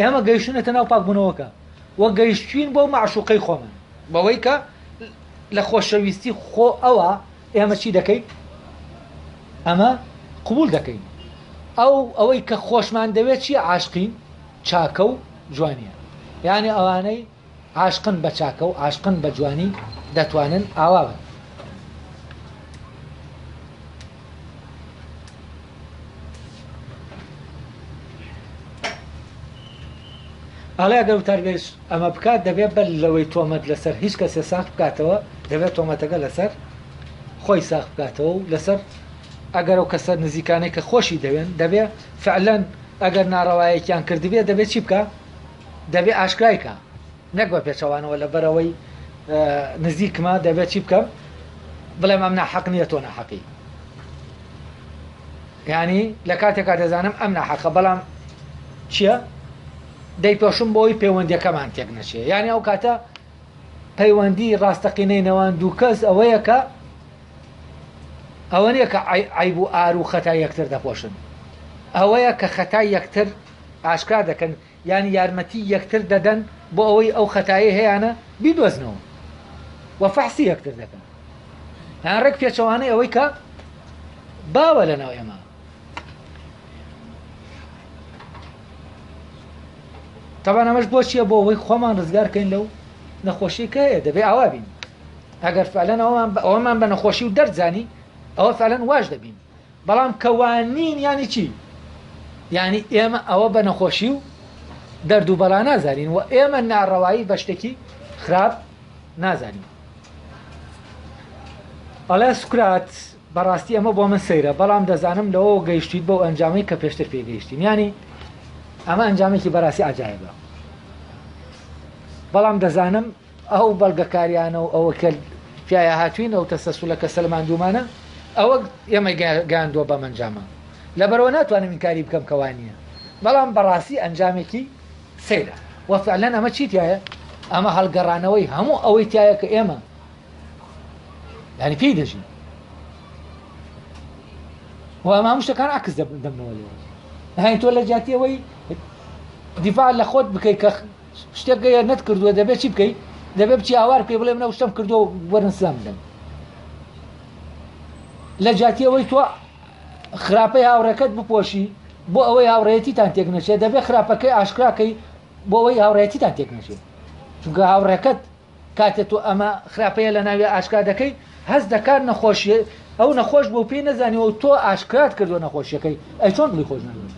ئێمە گەیشتونەتە ناو پاکبوونەوەکە و گەیشتوین بۆ معشوقەی خۆمان، بەوەی کە لە خۆشەویستی خۆ ئەوە ئێمە چی دەکەین؟ ئەمە قبول دەکەین. ئەو ئەوەی کە خۆشمان دەوێت چی؟ عاشقین، چاکە و جوانیە. یعنی ئەوانەی عاشقن بە چاکە و عاشقن بە جوانی دەتوانن ئاوا بن. ئەڵێ ئەگەر وتاربێژ ئەمە بکات دەبێت بەر لەوەی تۆمەت لەسەر هیچ کەسێ ساخ بکاتەوە، دەبێت تۆمەتەکە لەسەر خۆی ساخ بکاتەوە و لەسەر ئەگەر ئەو کەسە نزیکانەی کە خۆشی دەوێن دەبێت فعلەن ئەگەر ناڕەوایەکیان کردبێت دەبێت چی بکە؟ دەبێت ئاشکرای کە، نەک بە پێچەوانەوە لەبەرەوەی نزیکمە دەبێت چی بکەم؟ بڵێم ئەم ناحەق نییە تۆ ناحەقی. یعنی لە کاتێکا دەزانم ئەم ناحەقە بەڵام چییە؟ دەیپۆشم بۆی پەیوەندیەکەمان تێک نەچێ. یعنی ئەو کاتە پەیوەندی ڕاستەقینەی نێوان دوو کەس ئەوەیە کە ئەوە نییە کە عەیب و ئار و خەتای یەکتر دەپۆشن، ئەوەیە کە خەتای یەکتر ئاشکرا دەکەن، یان یارمەتی یەکتر دەدەن بۆ ئەوەی ئەو خەتایەی هەیانە بیدۆزنەوە و فەحسی یەکتر دەکەن. یان ڕێک پێچەوانەی ئەوەی کە باوە لەناو ئێمە. تەبان ئەمەش بۆ چییە؟ بۆ ئەوەی خۆمان ڕزگار کەین لەو نەخۆشی کە هەیە. دەبێ ئاوا بین. ئەگەر فعلەن ئەوەمان بە نەخۆشی و دەرد زانی، ئەوە فعلەن واش دەبین. بەڵام کە وانین یانی چی؟ یعنی ئێمە ئەوە بە نەخۆشی و دەرد و بەڵا نازانین و ئێمە ناڕەوایی بە شتێکی خراپ نازانین. ئەڵێ سوکرات بەڕاستی ئەمە بۆ من سەیرە، بەڵام دەزانم لەوە گەیشتیت بەو ئەنجامەی کە پێشتر پێگەیشتین. یعنی ئەمە ئەنجامێکی بەڕاستی عەجایبە، بەڵام دەزانم ئەو بەڵگەکاریانە و ئەوە کە پیایا هاتوین ئەو تەسەسولە کە سەلماندومانە ئەوە ئێمە گەیاندووە بەم ئەنجامە. لەبەرەوە ناتوانم ئینکاری بکەم کە وانییە، بەڵام بەڕاستی ئەنجامێکی سەیرە. وە فعلەن ئەمە چی تایە؟ ئەمە هەڵگەڕانەوەی هەموو ئەوەی تایە کە ئێمە یعنی پێی دەژین و ئەمە هەموو شتەکان عکس دەبنەوە لێوە. هەین تۆ لە جیاتی ئەوەی دیفاع لە خۆت بکەی کە شتێک گەیە نەت کردووە، دەبێت چی بکەی؟ دەبێت بچی هاوار بکەی بڵێ من ئەو شتەم کردووە وەرن سزام بدەن. لە جیاتی ئەوەی تۆ خراپەی هاوڕێکەت بپۆشی بۆ ئەوەی هاوڕێیەتیتان تێک نەچێت، دەبێت خراپەکەی ئاشکراکەی بۆ ئەوەی هاوڕێیەتیتان تێک نەچێت. چونکە هاوڕێکەت کاتێ تۆ ئەمە خراپەیە لە ناوی ئاشکرا دەکەی، هەست دەکات نەخۆشیە، ئەو نەخۆش بوو پێی نەزانیوە و تۆ ئاشکرات کردووە نەخۆشیەکەی، ئەی چۆن دڵی خۆش نابێت؟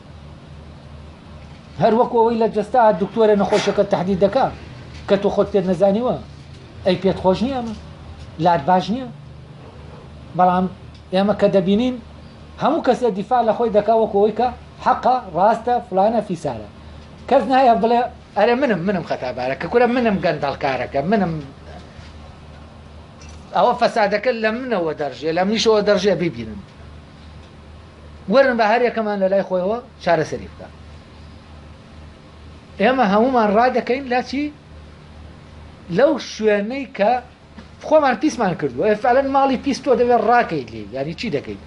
هەر وەکو ئەوەی لە جەستە دکتۆرە نەخۆشیەکە تهدید دەکا کە تۆ خۆت پێت نەزانیوە، ئەی پێت خۆش نییە؟ ئەمە لات باش نییە؟ بەڵام ئێمە کە دەبینین هەموو کەسێ دیفاع لە خۆی دەکا وەکو ئەوەی کە حەقە، ڕاستە، فلانە فیسارە. کەس نایە بڵێ ئەرێ منم، منم خەتابارە کە کورە منم گەندەڵکارەکە، منم ئەوە فەسادەکە لە منەوە دەڕژێ، لە منیشەوە دەڕژێ، بیبینن. وەرن بە هەر یەکەمان لە لای خۆیەوە چارەسەری بکە. ئێمە هەمومان ڕادەکەین لە چی؟ لەو شوێنەی کە خۆمان پیسمان کردووە. ئێ فعلەن ماڵی پیس تۆ دەبێت ڕاکەیت لێی، یعنی چی دەکەیت؟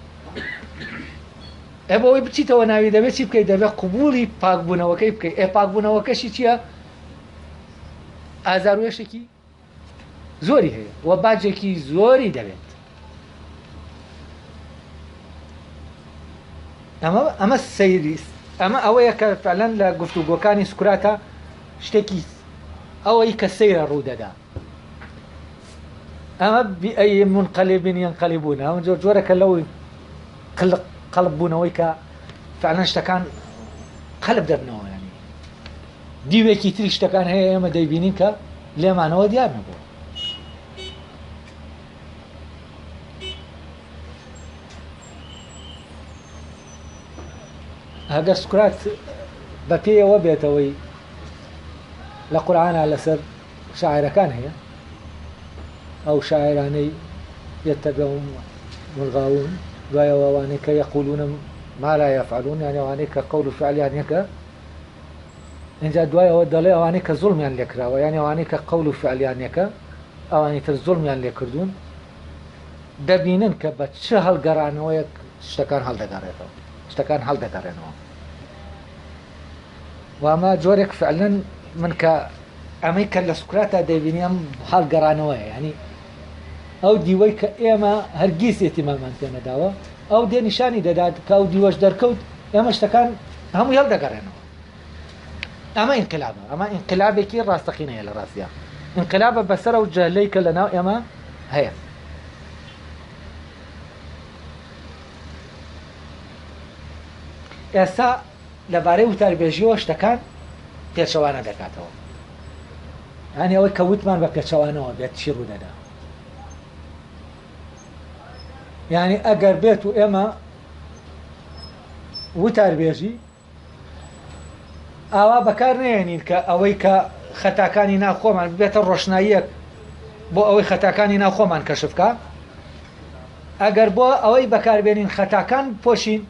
ئێ بۆ ئەوەی بچیتەوە ناوی دەبێت چی بکەیت؟ دەبێت قبولی پاکبوونەوەکەی بکەیت. ئێ پاکبوونەوەکەشی چییە؟ ئازار و ئێشێکی زۆری هەیە و باجێکی زۆری دەبێت. ئەمە سەیری، ئەمە ئەوەیە کە فعلەن لە گفتوگۆکانی سوکراتە شتێکی ئەوەی کە سەیرە ڕوو دەدا. ئەمە بئەی منقلبین ینقلبون، ئەمە جۆرەکە لەو قەڵب بوونەوەی کە فعلەن شتەکان قەلب دەبنەوە. یعنی دیوێکی تری شتەکان هەیە ئێمە دەیبینین کە لێمانەوە دیار نەبووە. ئەگەر سوکرات بە پێیەوە بێتەوەی لە قورئانا لەسەر شاعرەکان هەیە، ئەو شاعرانەی یەتەبعهم الغاوون، دوایەوە ئەوانەی کە یەقولون. ما لا یفعلون یانی ئەوانەی کە قەول و فعلیان یەکە. ئینجا دوای ئەوە دەڵێ ئەوانەی کە زوڵمیان لێکراوە، یانی ئەوانەی کە قەول و فعلیان یەکە، ئەوانی تر زوڵمیان لێکردوون، دەبینن کە بە چ هەڵگەڕانەوەیەک شتەکان هەڵدەگەڕێتەوە، شتەکان هەڵدەگەڕێنەوە. و ئەمە جۆرێک فعلەن من کە ئەمەی کە لە سوکراتا دەیبینی ئەم هەڵگەڕانەوەیە، یانی ئەو دیوەی کە ئێمە هەرگیز ئیتیمامان پێ نەداوە، ئەو دێ نیشانی دەدات کە ئەو دیوەش دەرکەوت، ئێمە شتەکان هەمووی هەڵدەگەڕێنەوە. ئەمە ئینقلابە، ئەمە ئینقلابێکی ڕاستەقینەیە لە ڕاستیا. ئینقلابە بەسەر ئەو جەهلەی کە لەناو ئێمە هەیە. ئێستا لەبارەی وتاربێژیەوە شتەکان پێچەوانە دەکاتەوە. یانی ئەوەی کە وتمان بە پێچەوانەوە بێت چی ڕوودەدا؟ یعنی ئەگەر بێت و ئێمە وتاربێژی ئاوا بەکار نێنین کە ئەوەی کە خەتاکانی ناو خۆمان ببێتە ڕۆشناییەک بۆ ئەوەی خەتاکانی ناو خۆمان کەشف بکا، ئەگەر بۆ ئەوەی بەکاربێنین خەتاکان بپۆشین،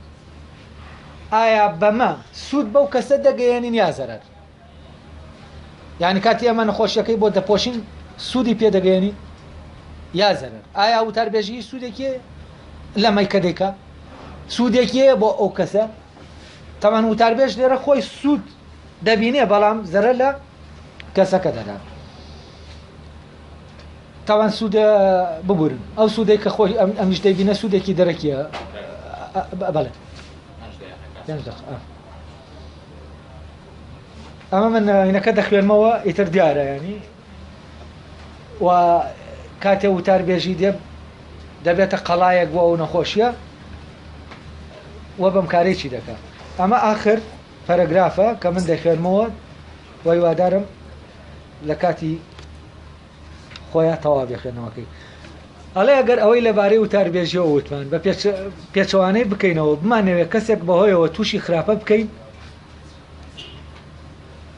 ئایا بەمە سوود بەو کەسە دەگەیەنین یا زەرەر؟ یعنی کاتی ئەمە نەخۆشیەکەی بۆ دەپۆشین سوودی پێ دەگەیەنین یا زەرەر؟ ئایا وتاربێژی سوودێکی لەمەی کە دەیکا سوودێکی هەیە بۆ ئەو کەسە؟ تەمان وتاربێژ لێرە خۆی سوود دەبینێ بەڵام زەرەر لە کەسەکە دەدات. تاوان سوودە ببورن ئەو سوودەی کە خۆی ئەمیش دەیبینە سوودێکی دەرەکیە بەڵێ ئەمە من اینەکە دەخوێنمەوە ئیتر دیارە ینی و کاتێ وتار بێژی دێ دەبێتە قەڵایەک بۆ ئەو نەخۆشیە و بەم کارێکی دەکات ئەمە ئاخر پەرەگرافە کە من دەخوێنمەوە و هیوادارم لە کاتی خۆیان تەواو بێ خوێندنەوەکەی. ئەڵێ ئەگەر ئەوەی لەبارەی وتاربێژیەوە وتمان بە پێچەوانەی بکەینەوە بمانەوێ کەسێک بەهۆیەوە تووشی خراپە بکەین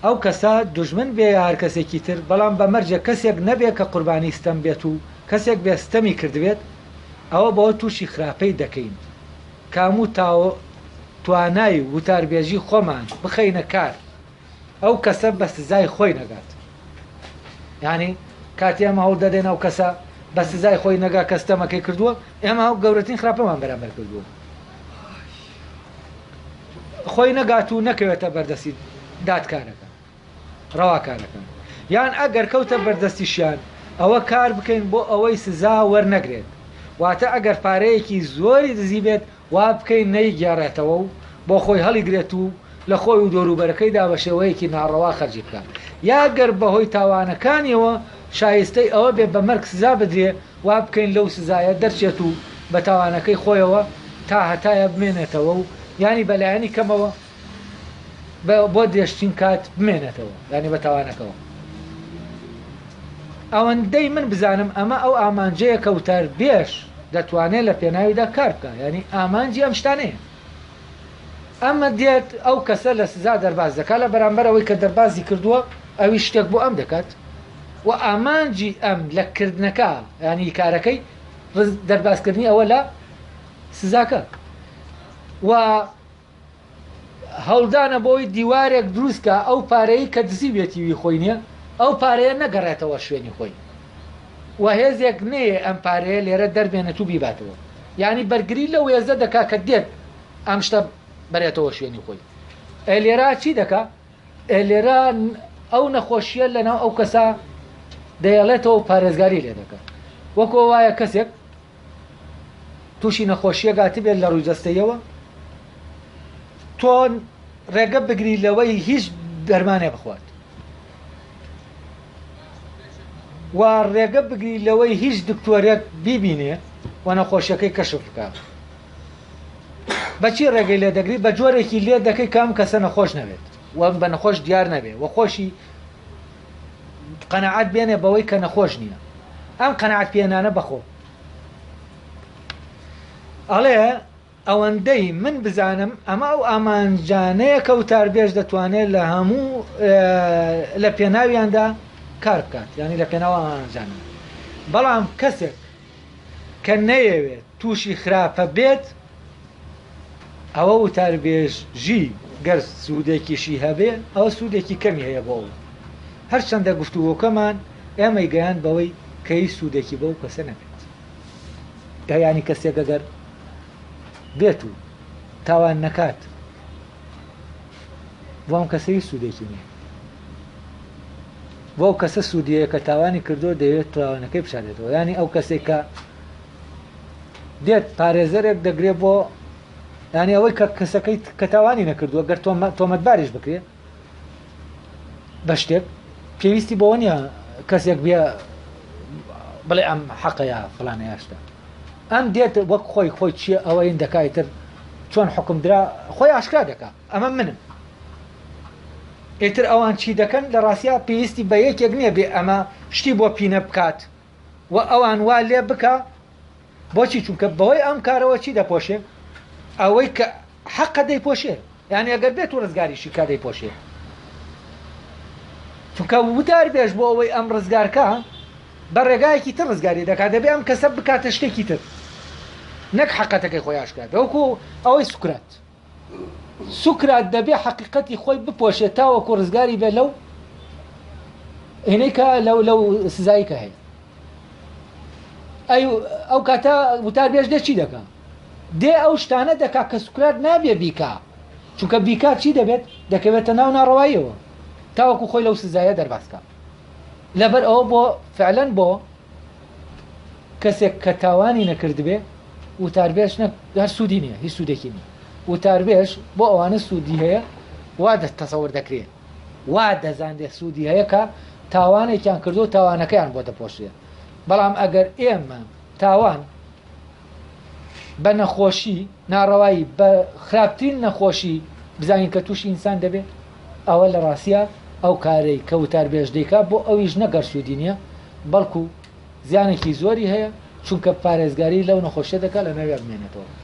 ئەو کەسە دوژمن بێ یا هەر کەسێکی تر بەڵام بە مەرجێک کەسێک نەبێ کە قوربانی ستەم بێت و کەسێک بێ ستەمی کردبێت ئەوە بەوە تووشی خراپەی دەکەین کامو توانای وتاربێژی خۆمان بخەینە کار ئەو کەسە بە سزای خۆی نەگات یعنی کاتی ئەمە هەوڵ دەدەین ئەو کەسە بە سزای خۆی نەگا کە ستەمەکەی کردووە ئێمە ئەو گەورەترین خراپەمان بەرامبەر کردووە خۆی نەگات و نەکەوێتە بەردەستی دادکارەکە ڕەواکارەکان یان ئەگەر کەوتە بەردەستیشیان ئەوە کار بکەین بۆ ئەوەی سزا وەرنەگرێت واتە ئەگەر پارەیەکی زۆری دزی بێت وا بکەین نەیگێڕێتەوە و بۆ خۆی هەڵیگرێت و لە خۆی و دەوروبەرەکەیدا بە شێوەیەکی ناڕەوا خەرجی بکات، یا گەر بەهۆی تاوانەکانیەوە شایستەی ئەوە بێت بە مەرگ سزا بدرێ، وا بکەین لەو سزایە دەرچێت و بە تاوانەکەی خۆیەوە تا هەتایە بمێنێتەوە و یانی بە لایەنی کەمەوە بۆ درێژترین کات بمێنێتەوە یانی بە تاوانەکەوە. ئەوەندەی من بزانم ئەمە ئەو ئامانجەیە کە وتاربێژ دەتوانێت لە پێناویدا کار بکا یانی ئامانجی ئەم شتانەیە. ئەمە دێت ئەو کەسە لە سزا دەرباز دەکات لە بەرامبەر ئەوەی کە دەربازی کردووە ئەویش شتێک بۆ ئەم دەکات و ئامانجی ئەم لە کردنەکە ینی کارەکەی دەربازکردنی ئەوە لە سزاکە و هەوڵدانە بۆی دیوارێک دروست کا ئەو پارەی کە دزیویەتی وی خۆی نیە ئەو پارەیە نەگەڕێتەوە شوێنی خۆی و هێزێک نەیە ئەم پارەیە لێرە دەربێنێت و بیباتەوە یانی بەرگری لەو هێزە دەکا کە دێت ئەم شتە بەرێتەوە شوێنی خۆی ئێ لێرە چی دەکا ئێ لێرە ئەو نەخۆشیە لەناو ئەو کەسە دەیەڵێتەوە و پارێزگاری لێ دەکات وەکۆ وایە کەسێک تووشی نەخۆشیەک هاتبێت لە ڕووی جەستەیەوە تۆ ڕێگە بگری لەوەی هیچ دەرمانێ بخوات و ڕێگە بگری لەوەی هیچ دکتۆرێک بیبینێ و نەخۆشیەکەی کەشف بکات بەچی ڕێگەی لێ دەگری بە جۆرێکی لێ دەکەی کام کەسە نەخۆش نەبێت و بە نەخۆش دیار نەبێ و خۆشی قەناعەت بێنێ بەوەی کە نەخۆش نییە ئەم قەناعەت پێنانە بەخۆ ئەڵێ ئەوەندەی من بزانم ئەمە ئەو ئامانجانەیە کە وتاربێژ دەتوانێت لە هەموو لە پێناویاندا کار بکات ینی لە پێناو ئامانجانە بەڵام کەسێک کە نەیەوێت تووشی خراپە بێت. ئەوە وتاربێژی گەر سوودێکیشی هەبێ ئەوە سوودێکی کەمی هەیە بۆ ئەو. هەرچەندە گفتوگۆکەمان ئێمەی گەیاند بەوەی کە هیچ سوودێکی بەو کەسە نەبێت. یانی کەسێک ئەگەر بێت و تاوان نەکات بۆ ئەم کەسە هیچ سوودێکی نییە. بۆ ئەو کەسە سوودی هەیە کە تاوانی کردووە دەیەوێت تاوانەکەی بشارێتەوە. یانی ئەو کەسێک کە دێت پارێزەرێک دەگرێت بۆ یانی ئەوەی کە کەسەکەی کە تاوانی نەکردووە گەر تۆمەتباریش بکرێ بە شتێک پێویستی بەوە نییە کەسێک بێ بڵێ ئەم حەقە یا فلانە یا شتە ئەم دێت وەک خۆی خۆی چییە ئەوە این دەکای تر چۆن حکم درا خۆی ئاشکرا دەکا ئەمە منم ئیتر ئەوان چی دەکەن لە ڕاستیا پێویستی بە یەکێک نییە بێ ئەمە شتی بۆ پینە بکات و ئەوان وا لێ بکا بۆچی چونکە بەهۆی ئەم کارەوە چی دەپۆشێ ئەوەی کە حەقە دەیپۆشێ یعنی ئەگەر بێت و ڕزگاریشی کا دەیپۆشێ چونکە وتار بێژ بۆ ئەوەی ئەم ڕزگارکە بە ڕێگایەکی تر ڕزگاری دەکات دەبێ ئەم کەسە بکاتە شتێکی تر نەک حەقەتەکەی خۆی ئاشکرا بێ وەکو ئەوەی سوکرات سوکرات دەبێ حەقیقەتی خۆی بپۆشێت تاوەکو ڕزگاری بێت لەو هینەی کە لەو لەو سزایی کە هەیە ئەی ئەو کاتە وتاربێژ دێ چی دەکا دێ ئەو شتانە دەکا کە سوکرات نابێ بیکا چونکە بیکا چی دەبێت دەکەوێتە ناو ناڕەواییەوە تاوەکو خۆی لەو سزایە دەربازکە لەبەر ئەوە بۆ فعلەن بۆ کەسێک کە تاوانی نەکردبێ وتاربێژ نە هەر سوودی نییە هیچ سوودێکی نییە وتاربێژ بۆ ئەوانە سوودی هەیە وا تەسەور دەکرێ وا دەزانرێ سوودی هەیە کە تاوانێکیان کردو تاوانەکەیان بۆ دەپۆشرێ بەڵام ئەگەر ئێمە تاوان بە نەخۆشی ناڕەوایی بە خراپترین نەخۆشی بزانین کە تووشی ئینسان دەبێت ئەوە لە ڕاستیا ئەو کارەی کە وتاربێژ دەیکا بۆ ئەویش نەک هەر سوودی نییە بەڵکو زیانێکی زۆری هەیە چونکە پارێزگاری لەو نەخۆشیە دەکات لە ناویا بمێنێتەوە.